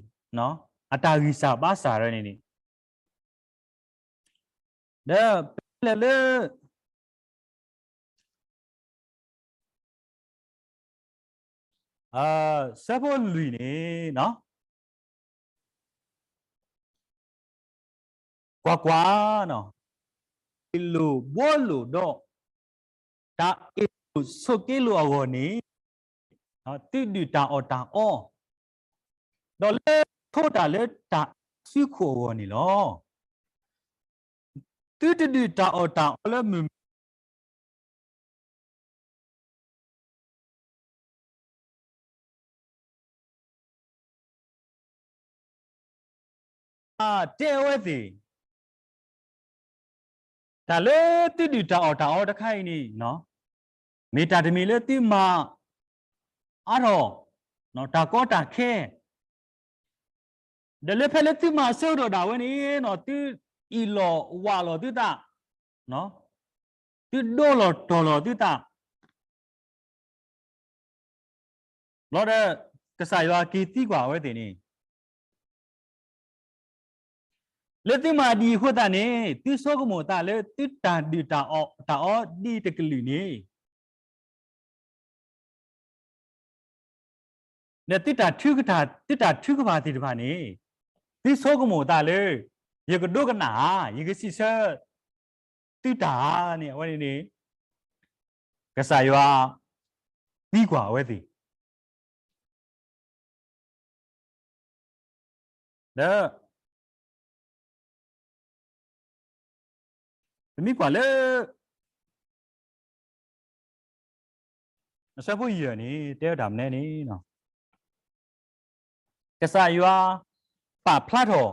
အတၢ်ဂံၢ်စၢ်ဘါစၢ်ဝဲန့ၣ်န့ၣ်, ဒီးဖဲလဲၣ်လၢ ဆၢဖိလွံၢ်န့ၣ် ကွၢ်ကွၢ်, အ့ၣ်လိာ်ဘှီလိာ်ဒီး တၢ်အ့ၣ်လိာ်ဆိးက့လိာ်အဂီၢ်န့ၣ်, သုဒုၣ်တၢ်အီၣ်တၢ်အီ, ဒီးလၢထိတၢ်လၢတၢ်စုခိၣ်အဂီၢ်န့ၣ်လီၤ. သုတဒုၣ်တၢ်အီၣ်တၢ်အီလၢမုၢ်မဆါ တဲအဝဲသ့ၣ်, တၢ်လၢသုဒုၣ်တၢ်အီၣ်တၢ်အီတခါအံၤန့ၣ်, မ့ၢ်တၢ်တမံၤလၢသုမၤအါထီၣ် တၢ်ကီတၢ်ခဲ, ဒီးလၢဖဲလၢသုမၤအဆၢကတီၢ်ဒၣ်ဝဲန့ၣ်, သုအ့ၣ်လိာ်ဝးလိာ်သုသး, သုဒိလီၤတီၤလီၤသုသး ဘျီဒီး ကစၢ်ယွၤက့ၤသံကွၢ်အဝဲသ့ၣ်န့ၣ်, လၢသုမၤဒ်အံၤအဃိသတးန့ၣ်, သုဆိကမိၣ်သးလၢသုတၢ်ဒုၣ်တၢ်အီၣ်တၢ်အီဒ်တကလုာ်န့ၣ်, ဒီးသုတၢ်ထုကဖၣ်, သုတၢ်ထုကဖၣ်သ့ၣ်တဖၣ်န့ၣ်, သုဆိကမိၣ်သးလၢ ယကဒိကနၣ်ဧါ, ယကစံးဆၢ သုတၢ်ဧါန့ၣ် အဝဲန့ၣ်န့ၣ် ကစၢ်ယွၤသံကွၢ်အဝဲသ့ၣ် ဒီး ပမ့ၢ်ကွၢ်လၢ အဆၢဖိယဲၢ်န့ၣ် တဲဝဲတၢ်မနုၤန့ၣ်, ကစၢ်ယွၤပာ်ဖျါထီၣ်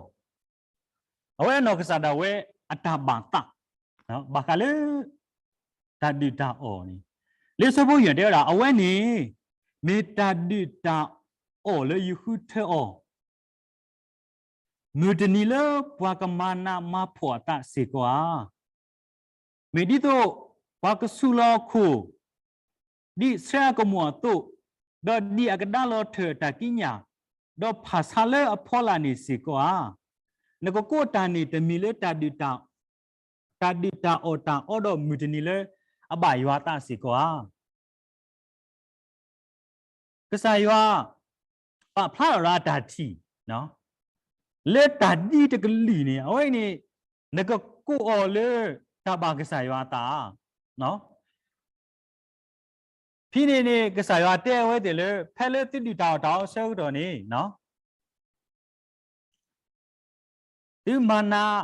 အဝဲအနီၢ်ကစၢ်ဒၣ်ဝဲအတၢ်ဘၣ်သး ဘၣ်ဃးလၢ တၢ်ဒုၣ်တၢ်အီၣ်န့ၣ်, လၢဆၢဖိယဲၢ်တဲဝဲဒၣ် အဝဲန့ၣ် မ့ၢ်တၢ်ဒုၣ်တၢ်အီၣ်လၢယဃုထၢအီၤ မုၢ်တနံၤလၢပှၤကမၤနးမၤဖှီၣ်အသးစ့ၢ်ကီးဧါ. မ့ၢ်ဒ်သိး ပှၤကဆူၣ်လီၤအခိၣ် ဒ်ဆှၢအကမူၣ်အသိး, ဒီးဒ်အကဒါလီၤထၢၣ်အတၢ်ကံးညာ်, ဒီးဖၣ်ဆါလၢအဖီလာ်န့ၣ်စ့ၢ်ကီးဧါ. နကကိးတၢ်န့ၣ်တမံၤလၢ တၢ်ဒုၣ်တၢ်အီၣ်တၢ်အီဒီးမုၢ်တနံၤလၢ အဘၣ်ယွၤအသးစ့ၢ်ကီးဧါ. ကစၢ်ယွၤ ပာ်ဖျါထီၣ်ဒီးအတၢ်ထံၣ် လၢတၢ်ဒ်တကလုာ်န့ၣ် အဝဲအံၤန့ၣ် နကကိးအီၤလၢ တၢ်ဘၣ်ကစၢ်ယွၤအသး ဖဲန့ၣ်န့ၣ် ကစၢ်ယွၤတဲအဝဲသ့ၣ်လၢ ဖဲလၢသုဒုၣ်တၢ်အီၣ်တၢ်အီဆၢကတီၢ်န့ၣ် သုမၤနး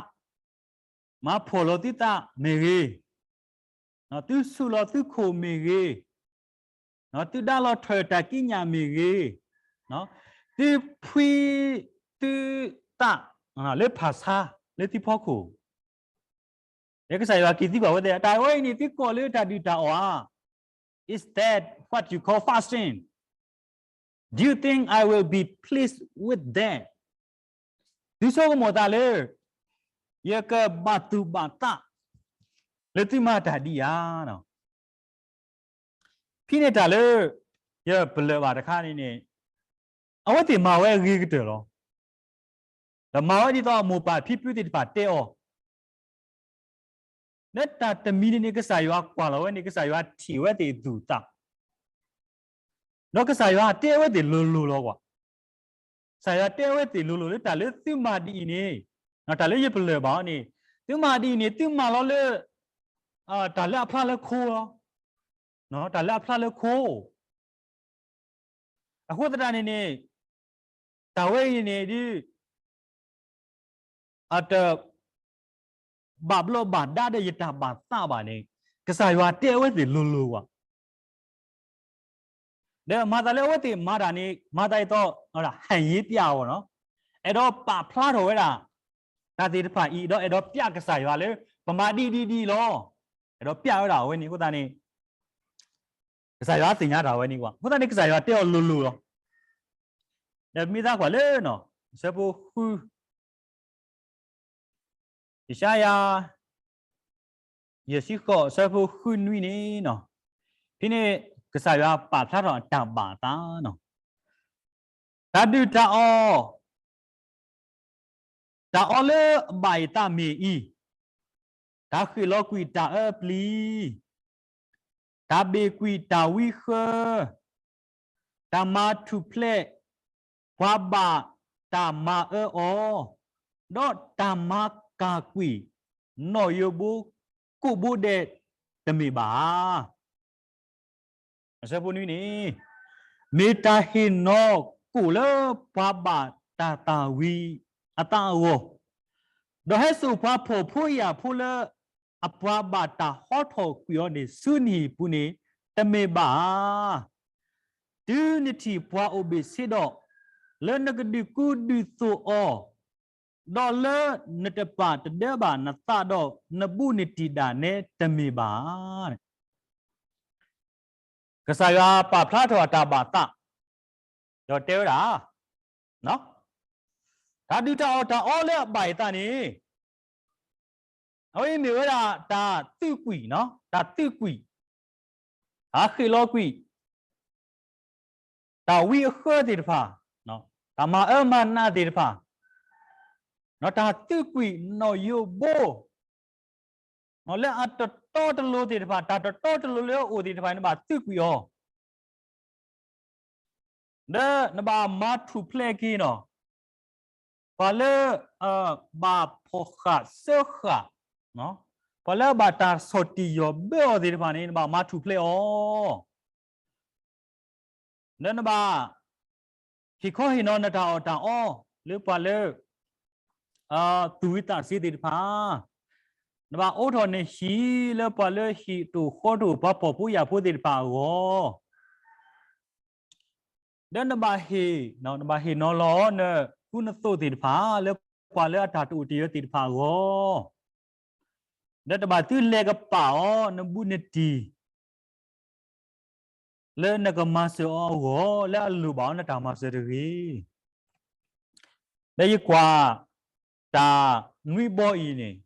မၤဖှီၣ်လီၤသုသးမ့ၢ်ဂ့ၤ, သုဆူၣ်လီၤသုခိၣ်မ့ၢ်ဂ့ၤ, သုဒါလီၤထၢၣ်တၢ်ကံးညာ်မ့ၢ်ဂ့ၤ, သုဖှံ သုသး လၢဖၣ်ဆါ လၢသုဖီခိၣ်, ကစၢ်ယွၤက့ၤသံကွၢ်ဝဲသ့ၣ် တၢ်ဝဲအံၤန့ၣ် သုကိးလၢတၢ်ဒုၣ်တၢ်အီၣ်ဧါ. Is that what you call fasting? Do you think I will be pleased with that? သုဆိကမိၣ်သးလၢ ယကဘၣ်သူၣ်ဘၣ်သး လၢသုမၤတၢ်ဒ်အံၤဧါနီၤ. ဖဲန့ၣ်တၢ်လၢ ယပလၢၢ်ဘၣ်တခါန့ၣ်န့ၣ် အဝဲသ့ၣ်မၤဝဲအဂ့ၤကတၢၢ်လီၤ. ဒီးမၤဝဲဒ်သိးအမိၢ်ပၢ်ဖံဖုသ့ၣ်တဖၣ်တဲအီၤ လၢတၢ်တမံၤန့ၣ်န့ၣ် ကစၢ်ယွၤကွၢ်လီၤဝဲန့ၣ် ကစၢ်ယွၤထံၣ်ဝဲသ့ၣ်သူၣ်သး ဒီးကစၢ်ယွၤတဲဝဲသ့ၣ်လိၤလိၤလီၤကွၢ်. ကစၢ်ယွၤတဲဝဲသ့ၣ်လိၤလိၤလၢတၢ်လၢသုမၤဒ်အံၤန့ၣ်, တၢ်လၢယပလၢၢ်ဘၣ်အီၤန့ၣ်, သုမၤဒ်အံၤန့ၣ် သုမၤလီၤလၢ တၢ်လၢအဖျါလၢခိလီၤ. တၢ်လၢအဖျါလၢခိ အဃိသတးန့ၣ်န့ၣ် တၢ်ဝဲအံၤန့ၣ်ဒ် အတ ဘၣ်ဘျီးဘၣ်ဒါဒီးယတၢ်ဘၣ်သးဘၣ်န့ၣ် ကစၢ်ယွၤတဲအဝဲသ့ၣ်လိၤလိၤဝဲ. ဒီးမၤသးလၢအဝဲသ့ၣ်မၤတၢ်န့ၣ် မၤသးဒ်သိး ဟဲယ့ပျးအီၤနီၤ, အဲၣ်ဒိးပာ်ဖျါထီၣ်ဝဲဒၣ် တၢ်သ့ၣ်တဖၣ်အံၤ ဒီးအဲၣ်ဒိးပျးကစၢ်ယွၤလၢ ပမၤဒ်ဒ်ဒ်လီၤ. အဲၣ်ဒိးပျးဝဲဒၣ်အဝဲန့ၣ်အဃိသတးန့ၣ် ကစၢ်ယွၤသ့ၣ်ညါတၢ်ဝဲန့ၣ်ကွၢ်, အဃိသတးန့ၣ် ကစၢ်ယွၤတဲအီၤလိၤလိၤလီၤ. ဒီးမ့ၢ်သးကွၢ်လၢ အဆၢဖိဃု ယၡါယၤ ယဲၢ်ဆံဃိး အဆၢဖိဃုနွံန့ၣ်နီၤ, ဖဲန့ၣ် ကစၢ်ယွၤပာ်ဖျါထီၣ်အတၢ်ဘၣ်အသးနီၤ, တၢ်ဒုၣ်တၢ်အီၣ် တၢ်အီလၢအဘၣ်ယသးမ့ၢ်အံၤ, တၢ်ဃ့ၣ်လီၤကွံာ်တၢ်အၢပျံၤ, တၢ်ဘ့ၣ်ကွံာ်တၢ်ဝံဃၢ, တၢ်မၤထူၣ်ဖျဲး ပှၤဘၣ်တၢ်မၤအၢအီၤ, ဒီးတၢ်မၤကၢ်ကွံာ် နီၣ်ယိးဘိကိးဘိဒဲးတမ့ၢ်ဘၣ်ဧါ. အဆၢဖိနွံန့ၣ်, မ့ၢ်တၢ်ဟ့ၣ်နီၤကိၣ်လၢပှၤဘၣ်တၢ်သၣ်ဝံၤအသးအဂီၢ်, ဒီးဟဲစိာ်ပှၤဖှီၣ်ဖိယာ်ဖိလၢ အပှၤဘၣ်တၢ်ဟီထီၣ်ကွံာ်အီၤန့ၣ် ဆူနဟံၣ်ပူၤန့ၣ် တမ့ၢ်ဘၣ်ဧါ. တုၤနထံၣ်ပှၤအိၣ်ဘ့ၣ်ဆ့ဒီး လၢနကဒုးကူဒုးသိးအီၤ, ဒီးလၢနတပာ်တဒၢဘၣ်နသးဒီး နဘူးနတံၢ်ဒၣ်နဲတမ့ၢ်ဘၣ်ဧါ. ကစၢ်ယွၤပာ်ဖျါထီၣ်အတၢ်ဘၣ်သး ဒီးတဲဝဲဒၣ်, တၢ်ဒုၣ်တၢ်အီၣ်တၢ်အီလၢအဘၣ်ယသးန့ၣ် အဝဲအံၤမ့ၢ်ဝဲဒၣ်တၢ်သုးကွံာ်, တၢ်သုးကွံာ်, တၢ်ဃ့ၣ်လီၤကွံာ်, တၢ်ဝံအဃၢသ့ၣ်တဖၣ်, တၢ်မၤအၢမၤနးသ့ၣ်တဖၣ်, တၢ်သုးကွံာ်နီၣ်ယိးဘိ လၢအတတီတလိၤသ့ၣ်တဖၣ်, တၢ်တတီတလိၤလၢအအိၣ်သ့ၣ်တဖၣ် နဘၣ်သုးကွံာ်အီၤ ဒီးနဘၣ်မၤထူၣ်ဖျဲးက့ၤနီၤ, ပှၤလၢ ဘၣ်ဖီၣ်ဃာ်စၢဃာ်, ပှၤလၢအဘၣ်တၢ်ဆီၣ်တံၢ်ယီၢ်ဘၢအီၤသ့ၣ်တဖၣ်န့ၣ် နဘၣ်မၤထူၣ်ဖျဲးအီၤ ဒီးနဘၣ် ဟ့ၣ်ခီဟ့ၣ်နီၤနတၢ်အီၣ်တၢ်အီ လၢပှၤလၢ သူၣ်ဝံသးစ့သ့ၣ်တဖၣ်, နဘၣ်အိးထီၣ်နဟံၣ်လၢပှၤလၢဟံၣ်တအိၣ်ဃီတအိၣ် ပှၤဖှီၣ်ဖိယာ်ဖိသ့ၣ်တဖၣ်အဂီၢ်, ဒီးနဘၣ်ဟ့ၣ်, နဘၣ်ဟ့ၣ်နီၤလီၤနကူနသိးသ့ၣ်တဖၣ် လၢပှၤလၢအတၢ်တအိၣ်တယၢၤသ့ၣ်တဖၣ်အဂီၢ် ဒီးတဘၣ်သုလဲၤကပာ်အီၤ နဘူးနတံၢ် လၢနကမၤစၢၤအီၤအဂီၢ် လၢအလိၣ်ဘၣ်အီၤနတၢ်မၤစၢၤတဂ့ၤ. ဒီးယကွၢ် တၢ်နွံဘီအံၤန့ၣ်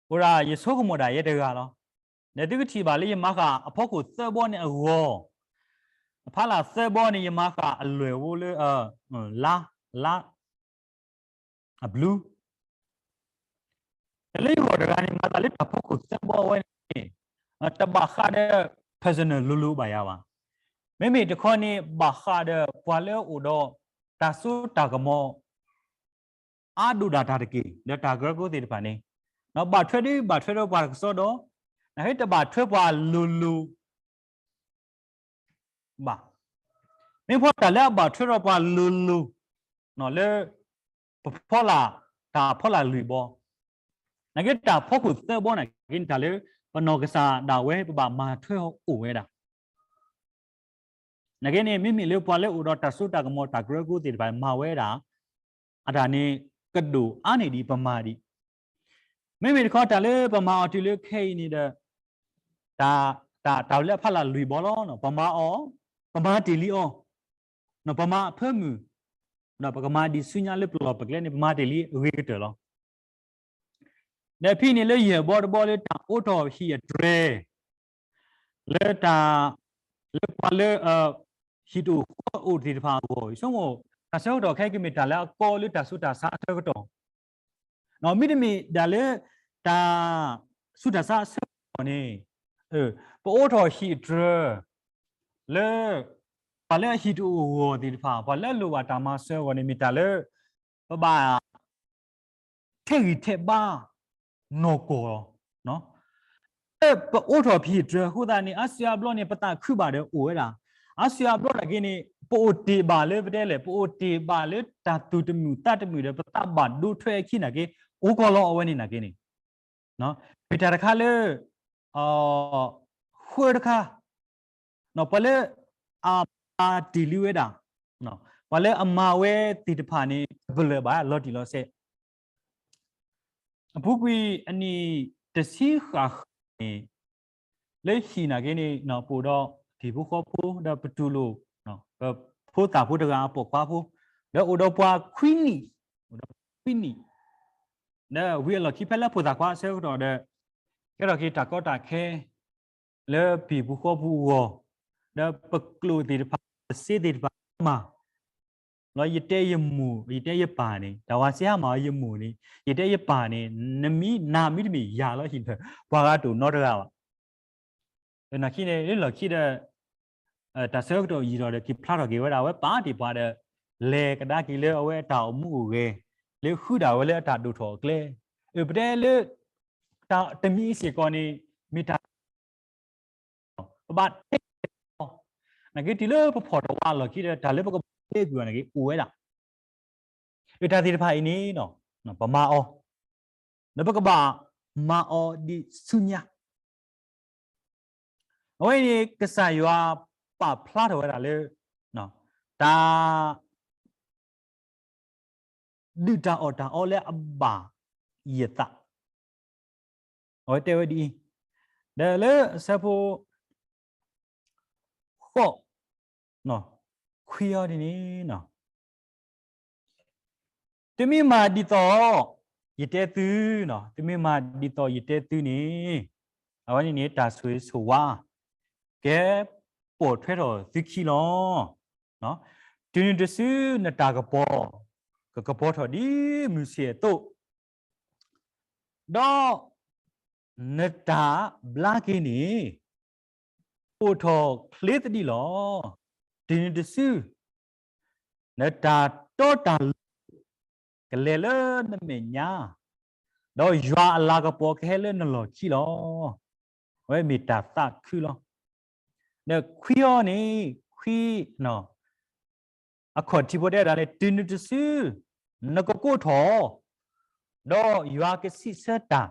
အိၣ်ဒၣ်ယဆိကမိၣ်ဒၣ်ယဲတဂၤလီၤ. ဒီးသုကထံၣ်ဘၣ်လၢယမၤဃာ်အဖီခိၣ်သၢဘီန့ၣ်အဂီၢ်, အဖီလာ်သၢဘီန့ၣ် ယမၤဃာ်အလွဲၢ်ဝဲလၢ လါ, လါ အဘျုး တၢ်လၢယဂီၢ်တဂၤန့ၣ် မၤသးလၢတၢ်ဖီခိၣ်သၢဘီဝဲန့ၣ် တဘၣ်ဃးဒီး personal လိၤလိၤဘၣ်ယၤဘၣ်. မ့မ့ၢ်တခီန့ၣ် ဘၣ်ဃးဒီးပှၤလၢအအိၣ်ဒီး တၢ်စိတၢ်ကမီၤ အါဒိၣ်ဒၣ်တၢ်တက့ၢ် ဒီးတၢ်ကရၢကရိသ့ၣ်တဖၣ်န့ၣ် ဘၣ်ထွဲဒ်ဘၣ်ထွဲဒီးပှၤတကစီဒီ, နာ်က့တဘၣ်ထွဲပှၤလိၤလိၤ ဘၣ်. မ့ၢ်ဖီတၢ်လၢအဘၣ်ထွဲဒီးပှၤလိၤလိၤ လၢ ပဖီလာ် တၢ်ဖီလာ်လွံၢ်ဘီ, နာ်က့တၢ်ဖီခိၣ်သၢဘီနာ်က့န့ၣ် တၢ်လၢ ပနီၢ်ကစၢ်ဒၣ်ဝဲ ပဘၣ်မၤထွဲအိၣ်ဝဲဒၣ် နာ်က့န့ၣ် မ့မ့ၢ်လၢပှၤလၢအိၣ်ဒီးတၢ်စိတၢ်ကမီၤတၢ်ကရၢကရိသ့ၣ်တဖၣ် မၤဝဲဒၣ် အတၢ်န့ၣ် ကဒိၣ်အါန့ၢ်ဒံးပမၤဒံး, မ့မ့ၢ်တခီတၢ်လၢပမၤအီၤတုၤလၢခဲအံၤန့ၣ်ဒီး တၢ်, တၢ်, တၢ်လၢအဖီလာ်လွံၢ်ဘီလီၤ. ပမၤအီၤ, ပမၤတ့ၢ်လံအီၤ, ပမၤအဖၢမုၢ်, ဒီးပကမၤဒံးဆူညါလၢပလီၢ်ပကျဲန့ၣ် ပမၤတ့ၢ်လံအဂ့ၤကတၢၢ်လီၤ. ဒီးဖဲန့ၣ်လၢယဲၢ်ဘီတဘီလၢတၢ်အိးထီၣ်ဟံၣ်အတြဲၤ လၢတၢ် လၢပှၤလၢ ဟံၣ်တအိၣ်ဃီအိၣ်သ့ၣ်တဖၣ်အဂီၢ် ဆိကမိၣ် တၢ်ဆၢကတီၢ်ခဲအံၤကမ့ၢ်တၢ်လၢအကီလၢတၢ်ဆူးတၢ်ဆါအဆၢကတီၢ် မ့တမ့ၢ်ဒၣ်လၢ တၢ်ဆူးတၢ်ဆါအဆၢကတီၢ်န့ၣ် ပအိးထီၣ်ဟံၣ်အတြဲၤ လၢ ပှၤလၢအဟံၣ်တအိၣ်အဂီၢ်သ့ၣ်တဖၣ် ပှၤလၢအလိၣ်ဘၣ်တၢ်မၤစၢၤအဂီၢ်န့ၣ် မ့ၢ်တၢ်လၢ ပဘၣ် ထဲးဂံၢ်ထဲးဘါ နီၢ်ကီၢ်လီၤ. လၢပအိးထီၣ်ဟံၣ်အတြဲၤအဃိသတးန့ၣ် အါစုအါဘျီန့ၣ် ပသးခုဘၣ်ဒီးအိၣ်ဝဲဒၣ်, အါစုအါဘျီနာ်က့န့ၣ် ပအိၣ်တ့ၢ်ဘၣ်လၢပတဲလဲၣ် ပအိၣ်တ့ၢ်ဘၣ်လၢတၢ်သူၣ်တမုာ်သးတမုာ်ဒီး ပသးဘၣ်ဒိထွဲအခံနာ်က့ အိၣ်ကီၢ်လီၤ အဝဲန့ၣ်နာ်က့န့ၣ် မ့ၢ်တၢ်တခါလၢ ဃၢတခါ ပှၤလၢ အမၤတ့ၢ်လံဝဲဒၣ် ပှၤလၢအမၤဝဲသ့ၣ်တဖၣ်န့ၣ် တပလၢၢ်ဘၣ်လီၤတံၢ်လီၤဆဲး အပူၤကွံာ်အနံၣ်တဆံဃၣ်ဃၣ်န့ၣ် လၢဟံၣ်နာ်က့န့ၣ် ပအိၣ်ဒီးဟံၣ်ဖိဃီဖိ ဒီးပတူၢ်လိာ် ပဖိသၣ်ဖိတဂၤအပိာ်ခွါဖိ ဒီးအိၣ်ဒီးပှၤခွံနံၣ်, အိၣ်ဒီးခွံနံၣ်, ဒီးဝံၤအလီၢ်ခံဖဲလၢဖိသၣ်ခွါအဆၢကတီၢ်ဒီး ကဲထီၣ်က့ၤတၢ်ကီတၢ်ခဲ လၢပဟံၣ်ပူၤဃီပူၤအဂီၢ်, ဒီးပကျိာ်သ့ၣ်တဖၣ် ပစ့သ့ၣ်တဖၣ်မၤ လီၤ ယတဲယမိၢ် ယတဲယပၢ်န့ၣ် တၢ်ဝၤစ့ဟါမၢ်ယမိၢ်န့ၣ် ယတဲယပၢ်န့ၣ် နမံနၤမံတမ့ၢ်ယၤလီၤဟံၣ်ဒီး ပှၤဂၤတအိၣ်နီတဂၤဘၣ်. နာ်က့န့ၣ် လၢလီၢ်ခံဒီး တၢ်ဆၢကတီၢ်ယံာ်ထီၣ်ဒီး က့ၤဖျါထီၣ်က့ၤဝဲဒၣ် အဝဲပာ်တ့ၢ်ပှၤဒီး လဲၤကဒါက့ၤလၢအဝဲအတၢ်အိၣ်မူအိၣ်ဂဲၤ လၢဃုဒၣ်ဝဲလၢအတၢ်ဒိၣ်ထီၣ်အကျဲ, အပတဲလၢ တၢ်တမံၤအံၤစ့ၢ်ကီးန့ၣ် မ့ၢ်တၢ် ပဘၣ်တဲ နာ်က့တုၤလၢပဖီၣ်တဝါအလီၢ်ခံဒီး တၢ်လၢပကဘၣ်တဲကွံာ်အီၤနာ်က့အိၣ်ဝဲဒၣ်, အတၢ်သ့ၣ်တဖၣ်အံၤန့ၣ် ပမၤအီၤ ဒီးပကဘၣ်မၤအီၤဒ်ဆူညါ အဝဲန့ၣ် ကစၢ်ယွၤပာ်ဖျါထီၣ်ဝဲဒၣ်လၢ တၢ် ဒုၣ်တၢ်အီၣ်တၢ်အီလၢအဘၣ်ယသး, အဝဲတဲဝဲဒ်အံၤ, ဒီးလၢအဆၢဖိ ဃိး, ခွံအီၤဒ်န့ၣ် သုမ့ၢ်မၤဒ်သိးယတဲသု, သုမ့ၢ်မၤဒ်သိးယတဲသုန့ၣ်, အဝဲန့ၣ်န့ၣ် တၢ်ဆိၣ်ဂ့ၤဆိၣ်ဝါ ကဲပိာ်ထွဲထီၣ်သုခံလီၤ. တုၤနုၤတစုနတၢ်ကပီၤ ကကပီၤထီၣ်ဒ်မုၢ်ဆ့ၣ်အသိး, ဒီးနတၢ်ဘျါက့ၤန့ၣ် အိၣ်ထီၣ်ချ့သဒံးလီၤ. တုၤနုၤတစု နတၢ်တီတၢ်လိၤ ကလဲၤလၢနမဲာ်ညါ, ဒီးယွၤအလၤကပီၤကဟဲလၢနလီၢ်ခံလီၤ. အဝဲမ့ၢ်တၢ်သးခုလီၤ. ဒီးခွံအီၤန့ၣ် ခွံ အခီၣ်ထံးဖိတဲဝဲဒၣ်လၢ တုၤနုၤတစု နကကိးထီၣ် ဒီးယွၤကစံးဆၢတၢ်,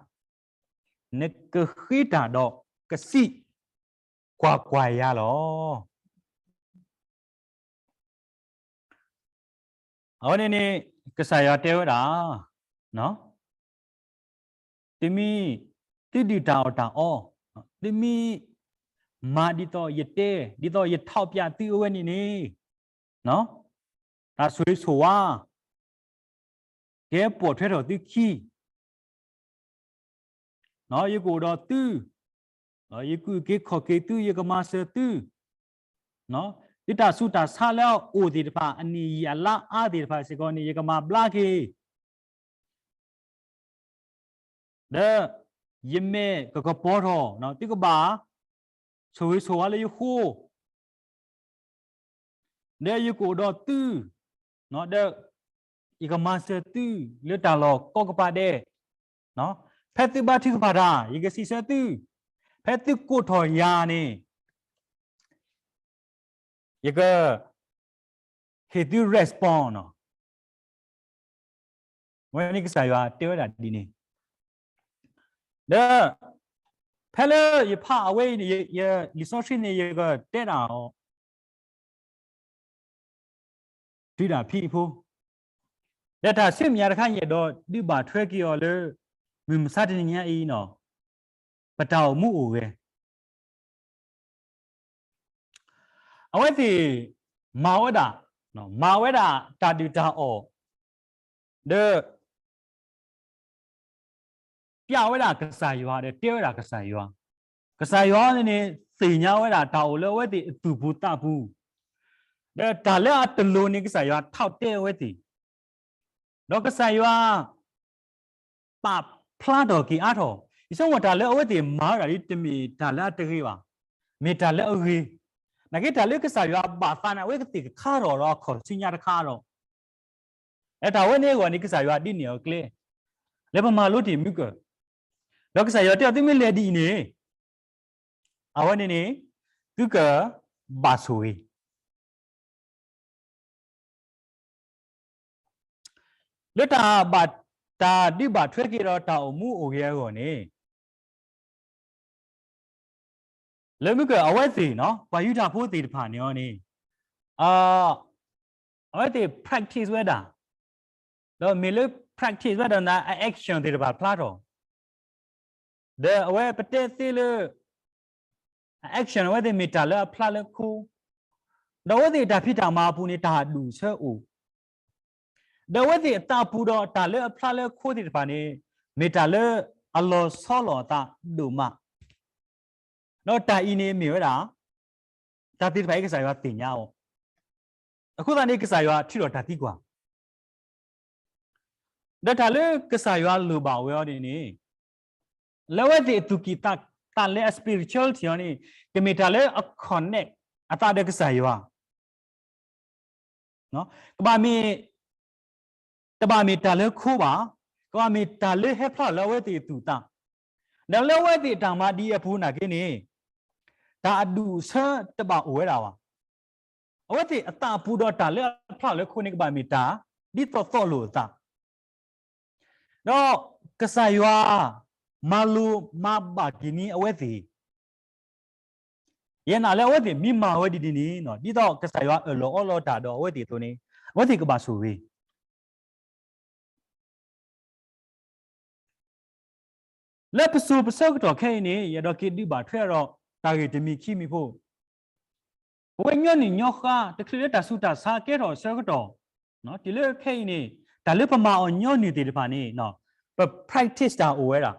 နကဃ့တၢ်ဒီးကစံးကွၢ်ကွၢ်ယၤလီၤ. အဝဲန့ၣ်န့ၣ် ကစၢ်ယွၤတဲဝဲဒၣ်, သုမ့ၢ် သုဒုၣ်တၢ်အီၣ်တၢ်အီ, သုမ့ၢ်မၤဒ်သိးယတဲ ဒ်သိးယထောက်ပြသုအဝဲန့ၣ်န့ၣ်, တၢ်ဆိၣ်ဂ့ၤဆိၣ်ဝါ ကဲပိာ်ထွဲထီၣ်သုခံ ယကအိၣ်ဒီးသု, ယကအုၣ်က့ၤခီၣ်က့ၤသု, ယကမၤစၢၤသု, သုတၢ်ဆူးတၢ်ဆါလၢအအိၣ်သ့ၣ်တဖၣ် အနံၣ်ယံာ်အလါအါသ့ၣ်တဖၣ်စ့ၢ်ကီးန့ၣ် ယကမၤဘျါက့ၤ ဒီးယမဲာ်ကကပီၤထီၣ်, သုကဘၣ်ဆိၣ်ဂ့ၤဆိၣ်ဝါလၢယဃိ, ဒီးယကအိၣ်ဒီးသု, ဒီးယကမၤစၢၤသုလၢတၢ်လီၢ်ကိးကပၤဒဲး, ဖဲသုဘါထုကဖၣ်တၢ် ယကစံးဆၢသု, ဖဲသုကိးထီၣ်ယၤန့ၣ် ယက ဟ့ၣ်သု response နီၤ, အဝဲန့ၣ်ကစၢ်ယွၤတဲဝဲဒၣ်ဒ်န့ၣ်, ဒီး ဖဲလၢယဖးအဝဲအံၤန့ၣ် ယလံာ်စီဆှံန့ၣ် ယကတဲဒၣ်အီၤ တုၤဒၣ်ဖဲအံၤဖိ, ဒီးတၢ်ဆူမဲာ်ညါတခါ ယအဲၣ်ဒိးဒုးဘၣ်ထွဲက့ၤအီၤလၢ မုၢ်မဆါတနံၤညါအံၤနီၤ, ပတၢ်အိၣ်မူအိၣ်ဂဲၤ အဝဲသ့ၣ်မၤဝဲဒၣ်, မၤဝဲဒၣ်တၢ်ဒုၣ်တၢ်အီၣ်, ဒီး တ ပျးဝဲဒၣ်ကစၢ်ယွၤ ဒီးတဲဝဲဒၣ်ကစၢ်ယွၤ, ကစၢ်ယွၤန့ၣ်န့ၣ် သ့ၣ်ညါဝဲဒၣ်တၢ်အိၣ်လၢအဝဲသ့ၣ်အသူၣ်ပူၤသးပူၤ, ဒီးတၢ်လၢအတလိၤန့ၣ် ကစၢ်ယွၤထီၣ်တဲအဝဲသ့ၣ်, ဒီးကစၢ်ယွၤ ပာ်ဖျါထီၣ်က့ၤအါထီၣ်, ယဆိကမိၣ်တၢ်လၢအဝဲသ့ၣ်မၤဝဲဒၣ်ဒ်တမ့ၢ်တၢ်လၢအတဂ့ၤဘၣ်, မ့ၢ်တၢ်လၢအဂ့ၤ, နာ်က့တၢ်လၢကစၢ်ယွၤဘၣ်သးန့ၣ် အဝဲသ့ၣ်ကခါထီၣ်ဒီးအခီၣ်ဆူညါတခါဒီး, အဲတၢ်ဝဲန့ၣ်အဂီၢ်န့ၣ် ကစၢ်ယွၤဒ်န့ၣ်အကျဲ, လၢပမၤလိတ့ၢ်မုၢ်ကၢၢ်, ဒီးကစၢ်ယွၤတဲအီၤ သုမ့ၢ်လဲၤဒ်အံၤန့ၣ်, အဝဲန့ၣ်န့ၣ် သုကဘၣ်ဆိၣ်ဂ့ၤ လၢတၢ်ဘၣ်တၢ်ဒုးဘၣ်ထွဲက့ၤဒီးတၢ်အိၣ်မူအိၣ်ဂဲၤအဂီၢ်န့ၣ်, လၢမုၢ်ကၢၢ်အဝဲသ့ၣ်နီၤ ပှၤယူဒၤဖိသ့ၣ်တဖၣ်န့ၣ်အီၤန့ၣ်, အဝဲသ့ၣ် practice ဝဲဒၣ်, ဒီးမ့ၢ်လၢ practice ဝဲဒၣ်န့ၣ် အ action သ့ၣ်တဖၣ်ဖျါထီၣ်, ဒီးအဝဲပတဲသ့လၢ အ action အဝဲသ့ၣ်မ့ၢ်တၢ်လၢအဖျါလၢခိ, ဒီးအဝဲသ့ၣ်တၢ်ဖံးတၢ်မၤအပူၤန့ၣ် တၢ်အဒူၣ်အဆၢအိၣ်, ဒီးအဝဲသ့ၣ်အသးပူၤဒီးတၢ်လၢအဖျါလၢခိသ့ၣ်တဖၣ်န့ၣ် မ့ၢ်တၢ်လၢအလီၤဆီလိာ်အသးဒိၣ်မး, ဒီးတၢ်အံၤန့ၣ်မ့ၢ်ဝဲဒၣ် တၢ်သ့ၣ်တဖၣ်အံၤကစၢ်ယွၤသ့ၣ်ညါအီၤ, အဃိသတးန့ၣ် ကစၢ်ယွၤထုးထီၣ်တၢ်သံကွၢ် ဒီးတၢ်လၢကစၢ်ယွၤလိၣ်ဘၣ်ဝဲအီၤန့ၣ်န့ၣ်, လၢအဝဲသ့ၣ်အသူၣ်ကံၢ်သးလဲအ spirituality အီၤန့ၣ် ကမ့ၢ်တၢ်လၢအ connect အသးဒီးကစၢ်ယွၤ, ကဘၣ်မ့ၢ်, တဘၣ်မ့ၢ်တၢ်လၢခိဘၣ်, ကဘၣ်မ့ၢ်တၢ်လၢဟဲဖျါလၢအဝဲသ့ၣ်အသူၣ်သး, ဒီးလၢအဝဲသ့ၣ်အတၢ်မၤဒ်အံၤအပူၤနာ်က့န့ၣ်, တၢ်အဒူၣ်အဆၢတဘၣ်အိၣ်ဝဲဒၣ်ဘၣ်. အဝဲသ့ၣ်အသးပူၤဒီးတၢ်လၢအဖျါလၢခိန့ၣ် ကဘၣ်မ့ၢ်တၢ်ဒ်သိးသိးလိာ်အသး, ဒီးကစၢ်ယွၤမၤလိာ်မၤဘၣ်က့ၤန့ၢ်အဝဲသ့ၣ်, ယနာ်လၢအဝဲသ့ၣ်မ့ၢ်မၤဝဲဒ်န့ၣ်န့ၣ် ဒ်သိးကစၢ်ယွၤအၢၣ်လီၤအီလီၤတၢ်ဒီးအဝဲသ့ၣ်အသိးန့ၣ် အဝဲသ့ၣ်ကဘၣ်ဆိၣ်ဂ့ၤ လၢပစိၤပဆၢကတီၢ်ခဲအံၤန့ၣ် ယအဲၣ်ဒိးက့ၤဒုးဘၣ်ထွဲဒီးတၢ်ဂ့ၢ်တမံၤခံမံၤဖိ, ပဝဲညီနုၢ်ညီဃါ တချုးလၢတၢ်ဆူးတၢ်ဆါကဲထီၣ်အဆၢကတီၢ်, တုၤလၢခဲအံၤန့ၣ် တၢ်လၢပမၤအီၤညီနုၢ်သ့ၣ်တဖၣ်န့ၣ် ပ practice တၢ်အိၣ်ဝဲဒၣ်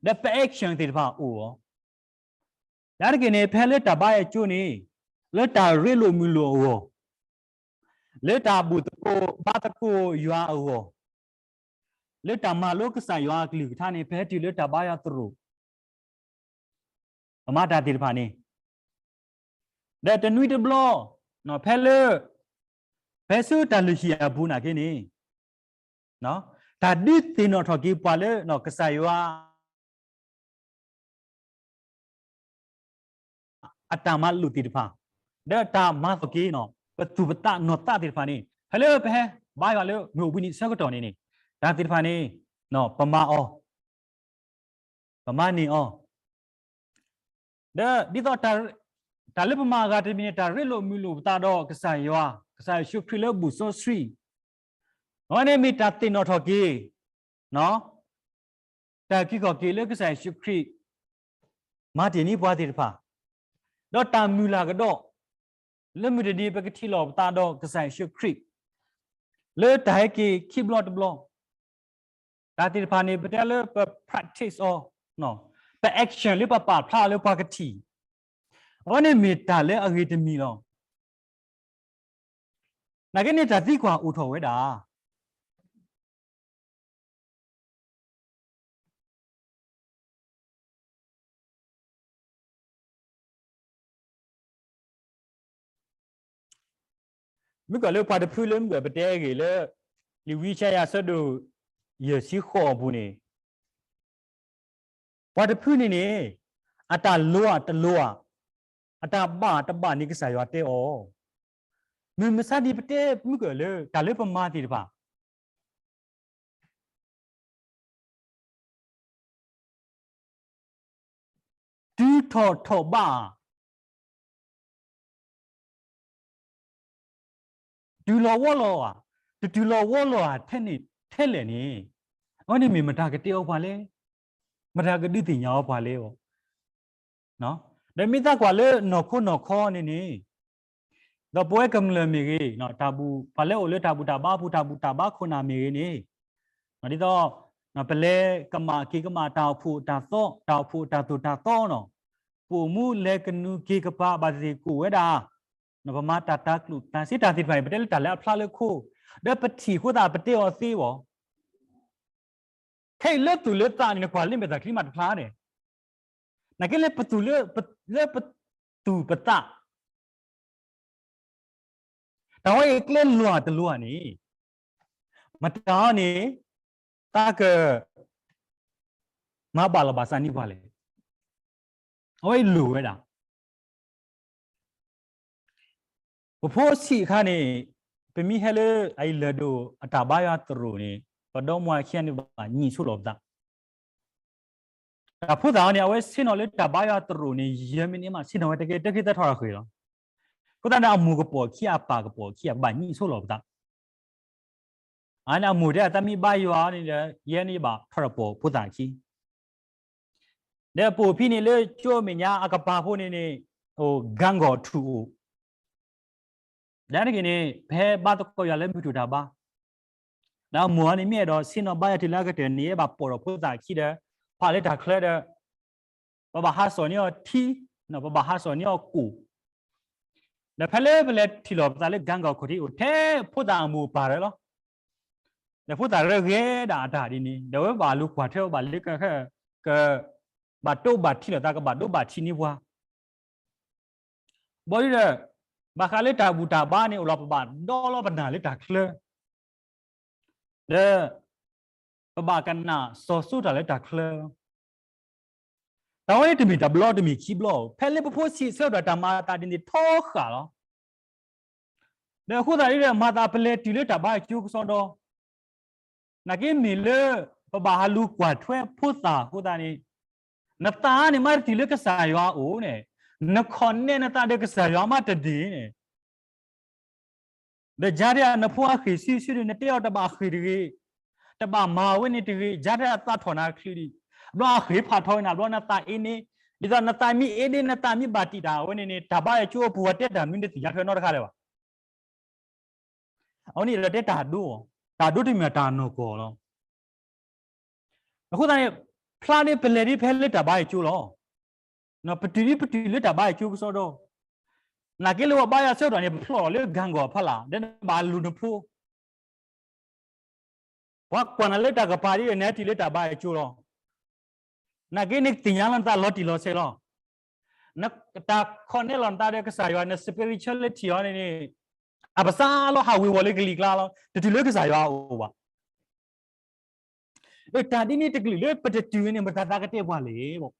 ဒီးပ action သ့ၣ်တဖၣ်အိၣ်အီၤ, ယတက့ၢ်န့ၣ် ဖဲလၢတၢ်ဘါယွၤကၠိန့ၣ် လၢတၢ်ရ့လိာ်မုာ်လိာ်အဂီၢ်, လၢတၢ်ဘူၣ်သကိးဘါသကိးယွၤအဂီၢ်, လၢတၢ်မၤလိကစၢ်ယွၤအကလုၢ်ကထါန့ၣ် ဖဲတုၤလၢတၢ်ဘါယွၤသရိာ် ပမၤတၢ်သ့ၣ်တဖၣ်န့ၣ်, ဒီးတနွံတဘျီ, ဖဲလၢ, ဖဲဆူတၢ်လုၢ်ဟံၣ်အပူၤနာ်က့န့ၣ်, တၢ်ဒုးသ့ၣ်နီၣ်ထီၣ်က့ၤပှၤလၢကစၢ်ယွၤ အတၢ်မၤလိာ်သ့ၣ်တဖၣ်, ဒီးတၢ်မၤသီၣ်က့ၤ ပသူၣ်ပသးနီၢ်သးသ့ၣ်တဖၣ်န့ၣ် ဖဲလၢပဟဲဘါယွၤလၢမုၢ်အိၣ်ဘှံးနံၤအဆၢကတီၢ်န့ၣ်န့ၣ်, တၢ်သ့ၣ်တဖၣ်န့ၣ် ပမၤအီၤ ပမၤန့ၢ်အီၤ, ဒီးဒ်သိး တၢ်လၢပမၤအဂၤတမံၤန့ၣ် တၢ်ရ့လိာ်မုာ်လိာ်ပသးဒီးကစၢ်ယွၤ, ကစၢ်ယ့ၣ်ၡူးခရံာ်လၢဘူၣ်စီဆှံ, အဝဲန့ၣ်မ့ၢ်တၢ်သ့ၣ်နီၣ်ထီၣ်က့ၤ တၢ်အုၣ်က့ၤခီၣ်က့ၤလၢကစၢ်ယ့ၣ်ၡူးခရံာ် မၤတ့ၢ်န့ၢ်ပှၤသ့ၣ်တဖၣ်, ဒီးတၢ်မုၢ်လၢ်ကဒီး လၢမုၢ်တနံၤပကထံၣ်လိာ်ပသးဒီးကစၢ်ယ့ၣ်ၡူးခရံာ် လၢတၢ်ဟဲက့ၤခံဘျီတဘျီ, တၢ်သ့ၣ်တဖၣ်န့ၣ် ပတဲလၢပ practice အီၤ, ပ action လၢပပာ်ဖျါလၢပှၤကထံၣ်, အဝဲန့ၣ်မ့ၢ်တၢ်လၢအဂ့ၤတမံၤလီၤ. နာ်က့န့ၣ်တၢ်သံကွၢ်အိၣ်ထီၣ်ဝဲဒၣ် မုၢ်ကီၢ်လၢပှၤတဖုလၢမုၢ်ကီၢ်ပတဲအဂ့ၢ်လၢ လံာ်ဝံယၡါယၤအဆၢဒိၣ်ယဲၢ်ဆံဃိးအပူၤန့ၣ်, ပှၤတဖုန့ၣ်န့ၣ် အတၢ်လိၤဧါတလိၤဧါ, အတၢ်ဘၣ်တဘၣ်န့ၣ်ကစၢ်ယွၤတဲအီၤ, မုၢ်မဆါဒံးပတဲမုၢ်ကီၢ်လၢတၢ်လၢပမၤသ့ၣ်တဖၣ် တုၤထီၣ်ထီၣ်ဘးဧါ, တုၤလီၤဝီလီၤဧါ, တတုၤလီၤဝီလီၤဧါ ထဲန့ၣ်ထဲလဲၣ်န့ၣ်, အဝဲန့ၣ်မ့ၢ်မတၤကတဲအီၤပှၤလဲၣ်, မတၤကဒုးသ့ၣ်ညါအီၤပှၤလဲၣ်အီၤ, ဒီးမ့ၢ်သးကွၢ်လၢနီၢ်ခိနီၢ်ခီန့ၣ်န့ၣ်, ဒီးပဝဲကမျၢၢ်မ့ၢ်ဂ့ၤ, တၢ်ဘူၣ် ပှၤလၢအိၣ်လၢတၢ်ဘူၣ်တၢ်ဘါပူၤ တၢ်ဘူၣ်တၢ်ဘါခိၣ်နၢ်မ့ၢ်ဂ့ၤန့ၣ်, ဒ်သိး ပလဲၤကမၣ်က့ၤကမၣ်တၢ်အိၣ်ဖှိၣ်တၢ်သီ, တၢ်အိၣ်ဖှိၣ်တၢ်သိၣ်တၢ်သီနီၤ, ပအိၣ်မူလဲၤကနူၤက့ၤကပၤဘၣ်သ့ၣ်သ့ၣ်ကအိၣ်ဝဲဒၣ်, ပမၤတၢ်တၤကျိၣ်တၤစ့တၢ်သ့ၣ်တဖၣ်န့ၣ် ပတဲလၢတၢ်လၢအဖျါလၢခိ, ဒီးပထံၣ်အဃိသတးပတဲအီၤသ့ဘၣ် ခဲအံၤလၢသူၣ်လၢသးန့ၣ် နကွၢ်လၢမဲာ်သၣ်ချံမးတဖျါန့ၣ်, နာ်က့လၢပသူၣ်လၢ, လၢပသူၣ်ပသး, တၢ်ဝဲအံၤကျဲလီၤတလီၤန့ၣ်, မတၤအီၤန့ၣ်, တၢ်က မၤဘၣ်လီၤဘၣ်စးန့ၢ်ပှၤလဲၣ်, အဝဲအံၤလိၣ်ဝဲဒၣ် ပဖိဆံးအခါန့ၣ်, ပမ့ၢ်ဟဲလၢအအံၤလၢၢ်ဒိၣ်အတၢ်ဘါယွၤသရိာ်န့ၣ်, ပဒီမါဝၤခံဂၤန့ၣ်ဘၣ်ညံးဆိလီၤပသး, တၢ်ဖိသၣ်အီၤန့ၣ် အဝဲဆ့ၣ်နီၤလၢတၢ်ဘါယွၤသရိာ်န့ၣ် ယဲၢ်မံးနံးမး ဆ့ၣ်နီၤဝဲတကဲတၢ်ခံသၢထီၣ်ဃ့လီၤ, အဃိသတးန့ၣ် အမိၢ်ကပိာ်ခံ အပၢ်ကပိာ်ခံ အဘၣ်ညံးဆိလီၤပသး အန့ၣ်အမိၢ်တဲ အသးမ့ၢ်ဘါယွၤန့ၣ်ဒီး ယဲန့ၣ်ယဘၣ်ထီၣ်တပိာ်ဖိသၣ်ခံ, ဒီးပိာ်ဖံန့ၣ်လၢကၠိမဲာ်ညါအကပၤဖိန့ၣ်န့ၣ်, အိၣ် ဂၣ်ကီၢ်ထူၣ်အိၣ်, ဒီးတက့ၢ်န့ၣ် ပဟဲဘါသကိးယွၤလၢမုၢ်ထူၣ်တၢ်ဘါ, ဒီးအမိၢ်အီၤန့ၣ်မ့ၢ်အဲၣ်ဒိးဆ့ၣ်နီၤဘါယွၤတုၤလၢအကတၢၢ်န့ၣ် ယဘၣ်ပိာ်ထီၣ်ဖိသၣ်ခံဒီး, ဖးလၢတၢ်ချၢဒီး ပဘၣ်ဟးစိာ်န့ၢ်အီၤထံ, ပဘၣ်ဟးစိာ်န့ၢ်အီၤကိၣ်, ဒီးဖဲလၢပလဲၤထံၣ်လီၤပသးလၢ ဂၣ်ကီၢ်ထူၣ်အိၣ် ထဲဖိသၣ်အမိၢ်ပၢ်တဂၤလီၤ, ဒီးဖိသၣ်တဂၤဂဲၤဒၣ်အတၢ်ဒ်န့ၣ် ဒီးဝဲဘၣ်လူၤကွၢ်ထွဲဝဲဘၣ်လၢက, ကဘၣ်တိဘၣ်ထံးလိာ်သး ကဘၣ်ဒိဘၣ်ထံးန့ၢ်ပှၤ ဘီဒုဒီး, ဘၣ်ဃးလၢတၢ်ဘူၣ်တၢ်ဘါန့ၣ် အိၣ်လီၤပဘၣ်ဒီလီၤပနၢ်လၢတၢ်ချၢ, ဒီးပဘၣ်ကနၣ်စီၤစိတၢ်လၢတၢ်ချၢလီၤ, တၢ်ဝဲန့ၣ်တမ့ၢ်တဘျီတမ့ၢ်ခံဘျီ, ဖဲလၢပဖိဆံးဆၢကတီၢ်တၢ်မၤအသးဒ်န့ၣ်ထီဃာ်လီၤ ဒီးအဃိသတးဒီး မၤသးပလဲၤတုၤလၢတၢ်ဘါယွၤကၠိကစီဒီ, နာ်က့မ့ၢ်လၢ ပဘၣ်ဟးလူၤကွၢ်ထွဲဖိသၣ်အဃိသတးန့ၣ်, နသးန့ၣ်မ့ၢ်တတုၤလၢကစၢ်ယွၤအအိၣ်န့ၣ်, နခီၣ်နဲနသးဒီးကစၢ်ယွၤမ့ၢ်တဒ့န့ၣ်, ဒီးယၤဒၣ်နဖိအဃ့ၢ်ဆံဆံဒုး နတဲအီၤတဘၣ်ဃ့ၢ်တဂ့ၤ, တဘၣ်မၤဝဲန့ၣ်တဂ့ၤ, ယၤဒၣ်သးထီၣ်နၤချုးဒံး, ဘျီအဃ့ၢ်ဖးထီဝဲနၤ ဘျီနသးအ့န့ၣ်, ဒ်သိးနသးမ့ၢ်အ့န့ၣ် နသးမ့ၢ်ဘၣ်တံာ်တာ်ဝဲန့ၣ်န့ၣ် တၢ်ဘါယွၤကၠိအပူၤ ပှၤတဲတၢ်မနုၤတသ့ၣ်ညါထွဲနီတခါလၢၤဘၣ် အဝဲန့ၣ်ဒီးတဲတၢ်ဒိ, တၢ်ဒိတမ့ၢ်တၢ်နီၢ်ကီၢ်လီၤ. အဃိသတးန့ၣ်, ဖျါဒ်ပလဲၤဒ်ဖဲလၢတၢ်ဘါယွၤကၠိလီၤ. ပတုၤဒ်ပတုၤလၢတၢ်ဘါယွၤကၠိကစီဒီ, နာ်က့လၢပဘါယွၤဆၢကတီၢ်န့ၣ် ပဖျိးလီၤလၢဂၣ်ကီၢ်ဖီလာ် ဒီးနဘၣ်လူၤနဖိ ပှၤကွၢ်နၤလၢတၢ်ကပၤဒ်နဟဲတုၤလၢတၢ်ဘါယွၤကၠိလီၤ. နာ်က့နကသ့ၣ်ညါလီၤနသးလီၤတံၢ်လီၤဆဲးလီၤ. နတၢ်ခီၣ်နဲလီၤနသးဒီးကစၢ်ယွၤ န spirituality အီၤန့ၣ်န့ၣ်, အပစးလီၤဟးဝ့ၤဝီၤလၢကလံၤကျါလီၤ. တတုၤလၢကစၢ်ယွၤအအိၣ်ဘၣ်. တၢ်ဒ်န့ၣ်တကလုာ်လၢပတတုၤန့ၣ် မတၤသးကတဲပှၤလဲၣ်.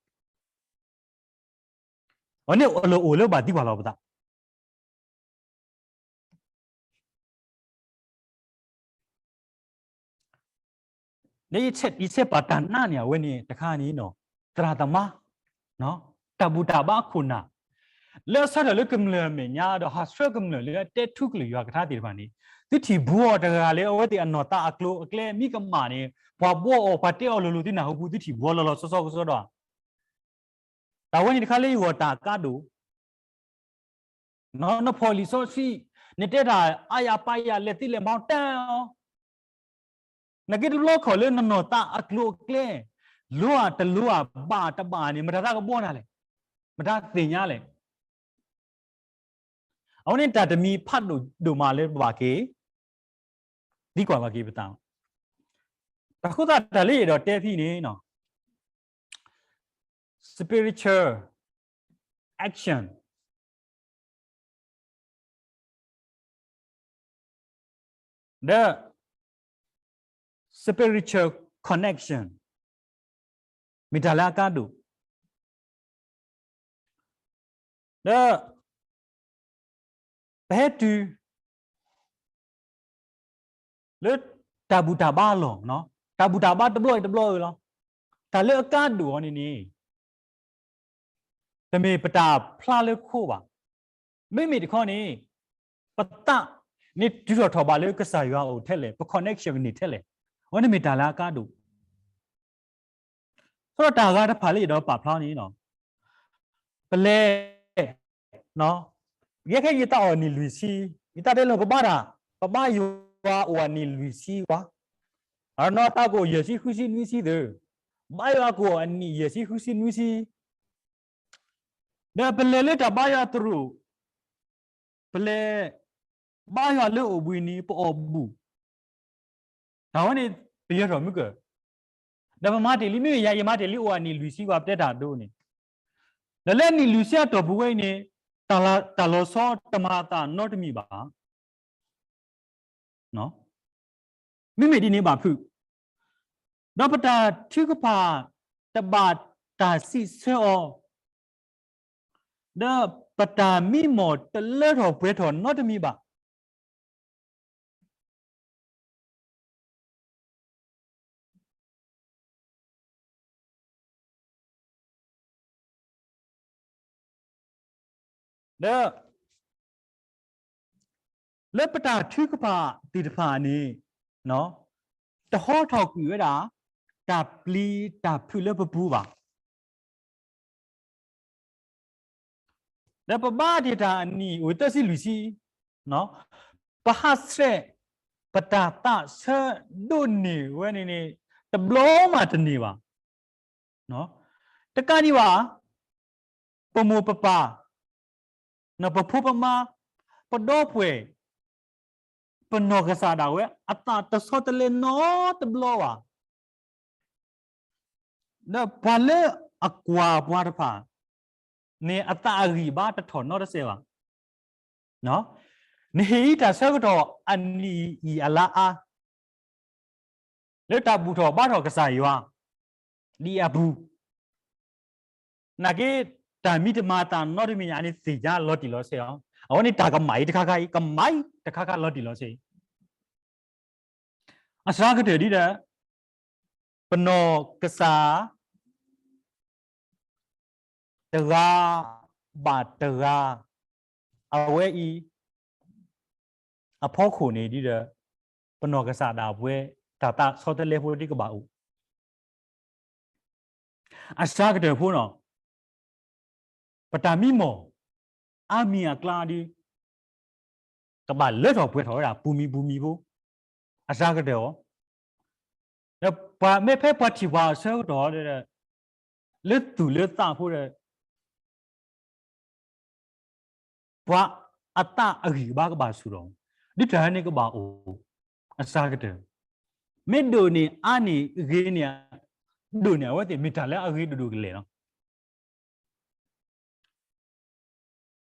အန့ၣ်အလီၢ်အိၣ်လၢဘၣ်သံကွၢ်လီၤပသး လၢယဆဲးပာ်တၢ်နာ်န့ၣ် အဝဲန့ၣ်တခါန့ၣ်, သရၣ်သမါ, တၢ်ဘူၣ်တၢ်ဘါခိၣ်နၢ်, လၢအဆၢထၢၣ်လၢကမျၢၢ်အမဲာ်ညါ ဒီးဟးဆှၢကမျၢၢ်လၢအတဲထူကလုၢ်ယွၤကထါသ့ၣ်တဖၣ်န့ၣ်, သုထံၣ်ဘှီအီၤတဂၤလၢအဝဲသ့ၣ်အနီၢ်သးအကျိၤအကျဲ မ့ၢ်ကမၣ်န့ၣ် ပှၤဘှီအီၤ ပှၤတဲအီၤလိၤလိၤ သုနၢ်ဟူပူၤ သုထံၣ်ဘှီလီၤလီၤဆီဆီကစီဒီဧါ. တၢ်ဝဲန့ၣ်တခါလၢယဂီၢ်တၢ်အကါဒိၣ် နဖီၣ်လံာ်စီဆှံ, နတဲတၢ်အါယၤပါယၤ လဲၤသ့လဲၤမီတၢ်အီၤ, နာ်က့တဘျီခီၣ်လၢနနီၢ်သးအကျိၤအကျဲ, လိဧါတလိဧါ ဘၣ်တဘၣ်န့ၣ် မတၤသးကဘှီနၤလဲၣ်, မတၤသ့ၣ်ညါလဲၣ်. အဝဲန့ၣ်တၢ်တမံၤဖးဒိၣ်ဒိၣ်မးလၢပဘၣ်က့ၤ သံကွၢ်ဘၣ်က့ၤပသး, တၢ်ဃိသတးတၢ်လၢယအဲၣ်ဒိးတဲဖဲန့ၣ် spiritual action ဒီး spiritual connection မ့ၢ်တၢ်လၢအကါဒိၣ်, ဒီး ပဟဲတုၤ လၢတၢ်ဘူၣ်တၢ်ဘါအလီၢ်, တၢ်ဘူၣ်တၢ်ဘါတဘျီအံၤတဘျီအံၤလီၤ. တၢ်လၢအကါဒိၣ်အီၤန့ၣ်န့ၣ် တမ့ၢ်ပတၢ်ဖျါလၢခိဘၣ်. မ့မ့ၢ်တခီန့ၣ် ပသးန့ၣ်တုၤထီၣ်ထီၣ်ဘးလၢကစၢ်ယွၤအအိၣ်ထဲလဲၣ်, ပ connection န့ၣ်ထဲလဲၣ်, အဝဲန့ၣ်မ့ၢ်တၢ်လၢအကါဒိၣ် အဃိဒီးတၢ်ဂၤတဖၣ်လၢယအဲၣ်ဒိးပာ်ဖျါန့ၣ်, ပလဲၤ, ယဲခဲအံၤယသးအိၣ်နံၣ်လွံၢ်ဆံ, ယသးတဲလၢပဘါတၢ်, ပဘါယွၤအိၣ်အနံၣ်လွံၢ်ဆံဝဲ, အနီၢ်သးကိးယဲၢ်ဆံဃုဆံနွံဆံသု, ဘါယွၤကိးအနံၣ်ယဲၢ်ဆံဃုဆံနွံဆံ, ဒီးပလဲၤလၢတၢ်ဘါယွၤသရိာ်, ပလဲၤဘါယွၤလၢအိၣ်ဘှံးနံၤ ပအီၣ်ဘူၣ်, တၢ်ဝဲန့ၣ် ပယၢၤထီၣ်မုၢ်ကၢၢ်, ဒီးပမၤတ့ၢ်လံ မ့မ့ၢ်ယၤ ယမၤတ့ၢ်လံအိၣ်အနံၣ်လွံၢ်ဆံ ပှၤပတဲတၢ်ဒိန့ၣ်, ဒီးလၢအနံၣ်လွံၢ်ဆံအတီၢ်ပူၤဝဲအံၤန့ၣ်, တၢ်လီၤဆီတမၤအသးနီတမံၤဘၣ်. မ့မ့ၢ်ဒ်န့ၣ်ဘၣ်ဖုး, ဒီးပတၢ်ထုကဖၣ်တဘၣ်တၢ်စံးဆၢအီၤ, ဒီးပတၢ်မံမီၢ်တလၢထီၣ်ပှဲၤထီၣ်နီတမံၤဘၣ်. ဒီး လၢပတၢ်ထုကဖၣ်သ့ၣ်တဖၣ်န့ၣ်, တဟီထီၣ်ကွံာ်ဝဲဒၣ် တၢ်ပျံၤတၢ်ဖုးလၢပပူၤဘၣ်. ဒီးပဘါတ့ၢ်တၢ်အနံၣ်အိၣ်သၢဆံလွံၢ်ဆံ, ပဟးဆှဲး ပတၢ်သးဆၢဒိးန့ၢ်ဝဲန့ၣ်န့ၣ် တဘျီမးတန့ၢ်ဘၣ်. တကးဒံးဘၣ်, ပမိၢ်ပပၢ်, ပဖိပမါ, ပဒီပုၢ်ဝဲၢ်, ပနီၢ်ကစၢ်ဒၣ်ဝဲ အသးတဆီတလဲနီတဘျီဘၣ်. ဒီးပှၤလၢအကွၢ်ပှၤတဖၣ်န့ၣ် အသးအဂံၢ်ဘါတထီၣ်နီတစဲးဘၣ်. နဟ့ၣ်အံၤတၢ်ဆၢကတီၢ်အနံၣ်အံၤအလါအါ လၢတၢ်ဘူၣ်ထီၣ်ဘါထီၣ်ကစၢ်ယွၤ ဒ်အပူၤ, နာ်က့ တၢ်မံတမၤအသးနီတမံၤညါန့ၣ် သ့ၣ်ညါလီၤတံၢ်လီၤဆဲးအီၤ, အဝဲန့ၣ်တၢ်ကမၣ်အံၤတခါခါအံၤ ကမၣ်အံၤတခါခါလီၤတံၢ်လီၤဆဲး အစှၤကတၢၢ်ဒ်ဒီး ပနီၢ်ကစၢ် တဂၤဘၣ်တဂၤ အဝဲအံၤ အဖီခိၣ်န့ၣ်ဒ်ဒီး ပနီၢ်ကစၢ်ဒၣ်ဝဲ တၢ်သးဆီတလဲဖိဒ်ကဘၣ်အိၣ် အစှၤကတၢၢ်ဖိနီၤ, ပတၢ်မံမီၢ် အါမံၤအကျါဒ် ကဘၣ်လၢထီၣ်ပှဲၤထီၣ်ဝဲဒၣ် ပူၤမံၤပူၤမံၤဖိ, အစှၤကတၢၢ်အီၤ, ဒီးပှၤမ့ၢ်ဖဲပှၤထံၣ်ပှၤအဆၢကတီၢ်ဒီး လၢသူၣ်လၢသးဖိဒီး ပှၤအသးအဂံၢ်အဘါကဘၣ်ဆူၣ်ထီၣ်, ဒ်တၢ်န့ၣ်ကဘၣ်အိၣ် အစှၤကတၢၢ်, မ့ၢ်ဒိၣ်န့ၢ်အါန့ၢ်ဂ့ၤန့ၢ်, ဒိၣ်န့ၢ်အဝဲသ့ၣ်မ့ၢ်တၢ်လၢအဂ့ၤဒိၣ်ဒိၣ်ကလဲာ်လီၤ.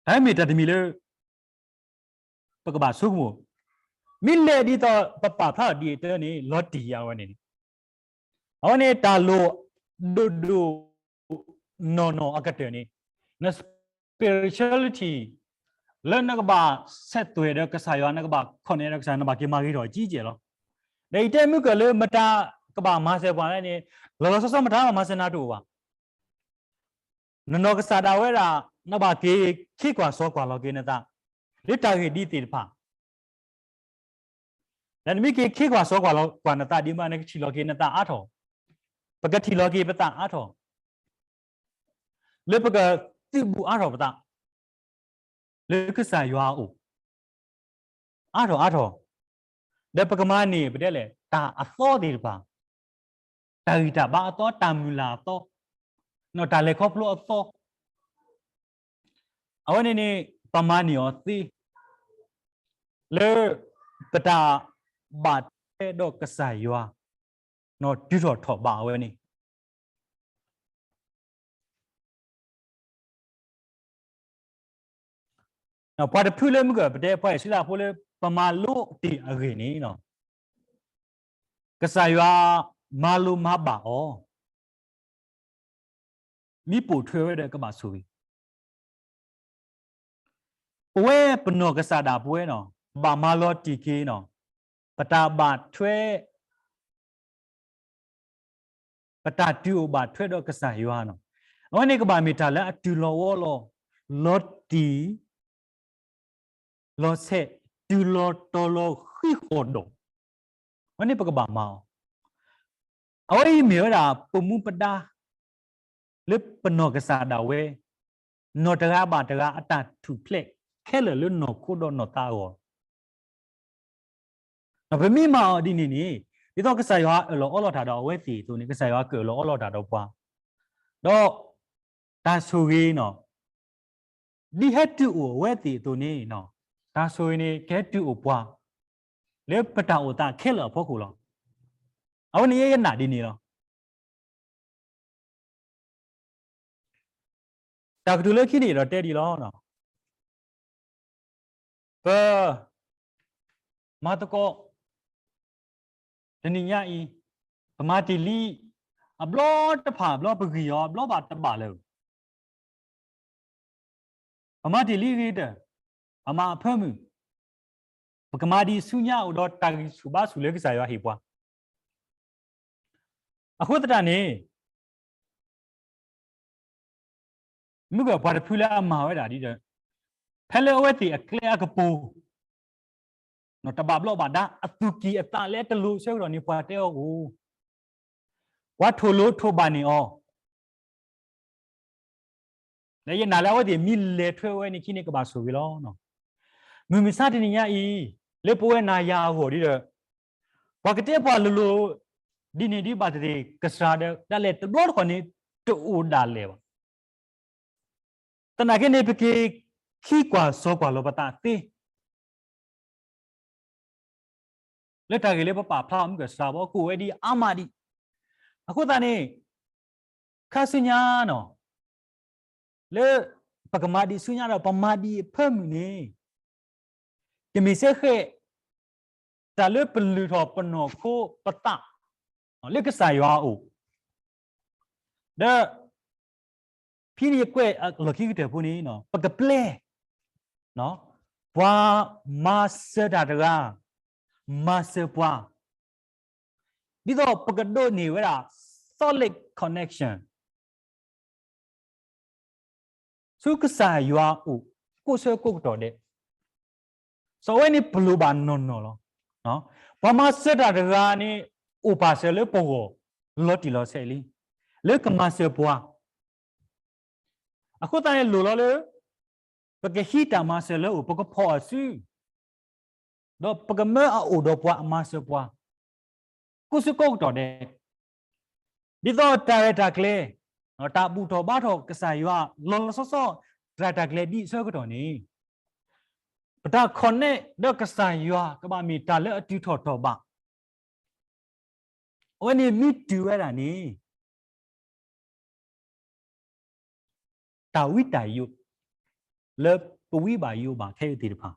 တၢ်မ့ၢ်တၢ်တမံၤလၢ ပကဘၣ်ဆိကမိၣ်, မ့ၢ်လဲၤဒ်သိးပပာ်ဖျါထီၣ်ဒ်အံၤတၢ်န့ၣ် လီၤတံၢ်ယၤဝဲန့ၣ်, အဝဲန့ၣ်တၢ်လိၣ်ဒိၣ်ဒိၣ်နီၢ်နီၢ်အကတၢၢ်န့ၣ်, န spirituality လၢနကဘၣ်ဆဲးသွဲၣ်ဒီးကစၢ်ယွၤ နကဘၣ် connect ဒီးကစၢ် နဘၣ်က့ၤမၤဂ့ၤထီၣ်အကံကဲလီၤ. ဒီးအံၤတဲမုၢ်ကၢၢ်လၢမတၤကဘၣ်မၤစၢၤပှၤလဲၣ်န့ၣ်, လီၤလီၤဆီဆီမတၤမၤစၢၤနၤတအိၣ်ဘၣ်. နနီၢ်ကစၢ်ဒၣ်ဝဲဒၣ် နဘၣ်က့ၤခ့ကွၢ်စီၤကွၢ်လီၤက့ၤနသး လၢတၢ်ဂ့ၢ်ဒ်သ့ၣ်တဖၣ်, ဒီးနမ့ၢ်က့ၤခ့ကွၢ်စီၤကွၢ်လီၤကွၢ်နသးဒ်မး နကထံၣ်လီၤက့ၤနသးအါထီၣ်, ပကထံၣ်လီၤက့ၤပသးအါထီၣ်, လၢပကသုးဘူးအါထီၣ်ပသး လၢကစၢ်ယွၤအအိၣ် အါထီၣ်အါထီၣ်, ဒီးပကမၤန့ၢ်ပတဲလဲၣ် တၢ်အသီသ့ၣ်တဖၣ်, တၢ်ဂံၢ်တၢ်ဘါအသီ, တၢ်မုၢ်လၢ်အသီ, တၢ်လဲၤခီဖျိအသီ, အဝဲန့ၣ်န့ၣ် ပမၤန့ၢ်အီၤသ့ လၢပတၢ်ဘၣ်ထွဲဒီးကစၢ်ယွၤ တုၤထီၣ်ထီၣ်ဘးအဝဲန့ၣ် ပှၤတဖုလၢမုၢ်ကၢၢ်ပတဲ ပှၤအံၣ်စရ့လးဖိလၢပမၤလိတ့ၢ်အဂ့ၢ်န့ၣ်, ကစၢ်ယွၤမၤလိမၤဘၣ်အီၤ, မ့ၢ်ပိာ်ထွဲဝဲဒီးကဘၣ်ဆိၣ်ဂ့ၤ ပဝဲပနီၢ်ကစၢ်ဒၣ်ပဝဲနီၤ, ဘၣ်မၤလီၤတံၢ်က့ၤနီၤ, ပတၢ်ဘၣ်ထွဲ ပတၢ်တုၤအိၣ်ဘၣ်ထွဲဒီးကစၢ်ယွၤနီၤ, အဝဲန့ၣ်ကဘၣ်မ့ၢ်တၢ်လၢအတုၤလီၤဝီလီၤ, လီၤတံၢ် လီၤဆဲး, တုၤလီၤတီၤလီၤဃံဃီၣ်ဒီး, အဝဲန့ၣ်ပကဘၣ်မၤအီၤ, အဝဲအံၤမ့ၢ်ဝဲဒၣ်ပမူပဒါ လၢပနီၢ်ကစၢ်ဒၣ်ဝဲ, နီၢ်တဂၤဘၣ်တဂၤအတၢ်ထူၣ်ဖျဲးခဲလၢာ်လၢနီၢ်ခိဒီးနီၢ်သးအဂီၢ်, ပမ့ၢ်မၤအီၤဒ်န့ၣ်န့ၣ်, ဒ်သိးကစၢ်ယွၤအၢၣ်လီၤအီလီၤတၢ်ဒီးအဝဲသ့ၣ်အသိးန့ၣ် ကစၢ်ယွၤကၢၣ်လီၤအီလီၤတၢ်ဒီးပှၤ, ဒီးတၢ်ဆိၣ်ဂ့ၤနီၤ ဒ်ဟဲတုၤအိၣ်အဝဲသ့ၣ်အသိးန့ၣ်, တၢ်ဆိၣ်ဂ့ၤန့ၣ် ကဟဲတုၤအိၣ်ပှၤ လၢပတၢ်အိၣ်သးခဲလၢာ်အဖီခိၣ်လီၤ. အဝဲန့ၣ်ယဲယနာ်ဒ်န့ၣ်လီၤ. တၢ်ကတိၤလၢခံန့ၣ်ဒီးတဲဒ်လီၤ. ပမၤသကိး တနံၤညါအံၤ, ပမၤတ့ၢ်လံ, အဘျီတဖၣ်အဘျီပဂံၢ်အီၤ အဘျီဘၣ်တဘၣ်လၢၤ ပမၤတ့ၢ်လံဂ့ၤတၢၢ်, ပမၤအဖၢမုၢ်, ပကမၤဒံးဆူညါအိၣ်ဒီးတၢ်ဂံၢ်ဆူၣ်ဘါဆူၣ်လၢကစၢ်ယွၤဟ့ၣ်ပှၤ. အဃိသတးန့ၣ် မုၢ်ကပှၤတဖုလၢအမၤဝဲဒၣ်ဒ်ဒီး ဖဲလၢအဝဲသ့ၣ်အကျဲအကပူၤ တဘၣ်ဘျီးဘၣ်ဒါ အသူၣ်ကံၢ်အသးလၢတလိၤဆၢကတီၢ်န့ၣ် ပှၤတဲအီၤအိၣ်, ပှၤထိၣ်လိထိၣ်ဘၣ်န့ၢ်အီၤ, လၢယနာ်လၢအဝဲသ့ၣ်မ့ၢ်လဲၤထွဲဝဲန့ၣ်ခံန့ၣ် ကဘၣ်ဆိၣ်ဂ့ၤလီၤ. မုၢ်မဆါတနံၤညါအံၤ လၢပဝဲနၤယၤအဂီၢ်ဒ်ဒီး ပှၤကတဲပှၤလိၤလိၤ ဒ်န့ၣ်ဒ်ဘၣ်သ့ၣ်သ့ၣ် ကစၢ်ဒီး ဒၣ်လဲာ်တဘျီတခီၣ်န့ၣ် တအိၣ်ဒၣ်လဲာ်ဘၣ်. သနာ်က့န့ၣ် ပက့ၤခံကွၢ်စီၤကွၢ်လီၤပသးသ့ လၢတၢ်ဂ့ၢ်လၢပပာ်ဖျါအီၤမုၢ်ကစၢ်ဘီ ကအိၣ်ဝဲဒ်အါမးဒံး. အဃိသတးန့ၣ် ခါဆူညါနီၤ လၢပကမၤဒံးဆူညါဒီး ပမၤဒံးအဖၢမုၢ်န့ၣ် ကမ့ၢ်စ့ၢ်ကီး တၢ်လၢပလုၢ်ထီၣ်ပနီၢ်ခိပသး လၢကစၢ်ယွၤအအိၣ် ဒီး ဖဲန့ၣ်ယကွဲးအလီၢ်ခံကတၢၢ်ဖိန့ၣ် ပကပျဲ ပှၤမၤစၢၤတၢ်တဂၤ မၤစၢၤပှၤ ဒ်သိးပကဒိးန့ၢ်ဝဲဒၣ် solid connection ဆူကစၢ်ယွၤအအိၣ် ကိးဆၢကိးကတီၢ်ဒဲး. စီၤဝဲန့ၣ်ပလိၣ်ဘၣ်နီၢ်နီၢ်လီၤ. ပှၤမၤစၢၤတၢ်တဂၤန့ၣ် အိၣ်ပာ်စၢၤလၢပဂီၢ် လီၤတံၢ်လီၤဆဲးလံ လၢကမၤစၢၤပှၤ. အဃိသတးန့ၣ်လိၣ်လီၤလၢ ပကဟံးတၢ်မၤစၢၤလၢအအိၣ် ပကဖီၣ်အီၤစု ဒီးပကမၢအအိၣ်ဒီးပှၤအမၤစၢၤပှၤ ကိးဆၢကိးကတီၢ်ဒဲး. ဒ်သိးတၢ်ရဲၣ်တၢ်ကျဲၤ တၢ်ဘူၣ်ထီၣ်ဘါထီၣ်ကစၢ်ယွၤ လီၤလီၤဆီဆီ တၢ်ရဲၣ်တၢ်ကျဲၤဒ်အဆၢကတီၢ်န့ၣ် ပတၢ် connect ဒီးကစၢ်ယွၤ ကဘၣ်မ့ၢ်တၢ်လၢအတုၤထီၣ်ထီၣ်ဘး. အဝဲန့ၣ်မ့ၢ်တုၤဝဲဒၣ်န့ၣ် တၢ်ဝံတၢ်ယိး လၢပဝံဘၣ်ယိးဘၣ်ခဲအံၤသ့ၣ်တဖၣ်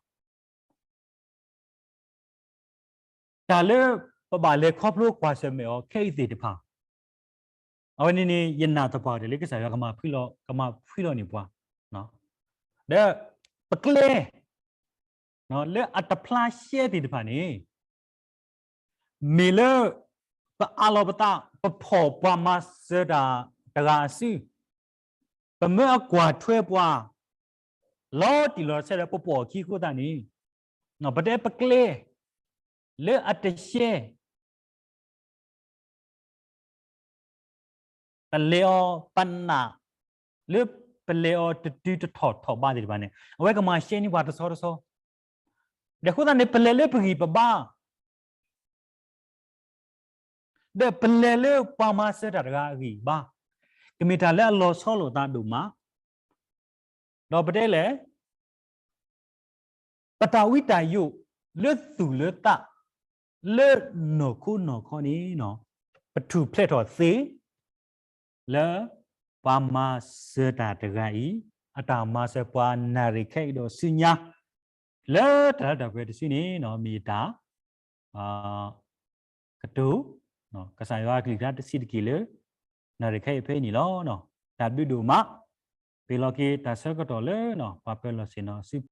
တၢ်လၢပဘၣ်လဲၤခီဖျိကွၢ်ဆၢၣ်မဲာ်အီၤခဲအံၤသ့ၣ်တဖၣ် အဝဲန့ၣ်န့ၣ် ယနာ်သပှၢ်ကတၢၢ်လၢကစၢ်ယွၤကမၤဖှံလီၤ ကမၤဖှံလီၤန့ၢ်ပှၤ ဒီးပကျဲ လၢအတဖျါရှဲသ့ၣ်တဖၣ်န့ၣ် မ့ၢ်လၢ ပအးလီၤပသး ပဖီၣ်ပှၤမၤစၢၤတၢ်တဂၤအစု ပမၢအကွၢ်ထွဲပှၤ လီၤတံၢ်လီၤဆဲးဒီးပပိာ်အခံအဃိသတးန့ၣ် ပတဲပကျဲ လၢအတရှဲ ပလဲၤအီၤပနာ် လၢပလဲၤအီၤတတုၤတထီၣ်ထီၣ်ဘးသ့ၣ်တဖၣ်န့ၣ် အဝဲကမၤရှဲန့ၢ်ပှၤတဆီတဆီ ဒီးအဃိသတးန့ၣ် ပလဲၤလၢပဂံၢ်ပဘါ ဒီးပလဲၤလၢပှၤမၤစၢၤတၢ်တဂၤအဂံၢ်ဘါ ကမ့ၢ်တၢ်လၢအလီၤဆီလိာ်သးဒိၣ်မး ဒီးပတဲလဲၣ် ပတၢ်ဝံတၢ်ယိးလၢသူၣ်လၢသး လၢနီၢ်ခိနီၢ်ခီန့ၣ် ပထူၣ်ဖျဲးထီၣ်သ့ လၢပှၤမၤစၢၤတၢ်တဂၤအံၤ အတၢ်မၤစၢၤပှၤနၣ်ရံၣ်ခဲအံၤဒီးဆူညါ လၢတၢ်လၢတၢ်ပှဲၤတစုန့ၣ် မ့ၢ်ယတၢ် ကတိၤ ကစၢ်ယွၤအကလုၢ်ကထါတဆံးတက့ၢ်လၢ နၣ်ရံၣ်ခဲအံၤဖဲအံၤန့ၣ်လီၤ. တၢ်ဘျုးဒိၣ်မး ပ့ၤလီၤက့ၤတၢ်ဆၢကတီၢ်လၢ ပှၤပၢၤလီၢ်ဆ့ၣ်နီၤအစု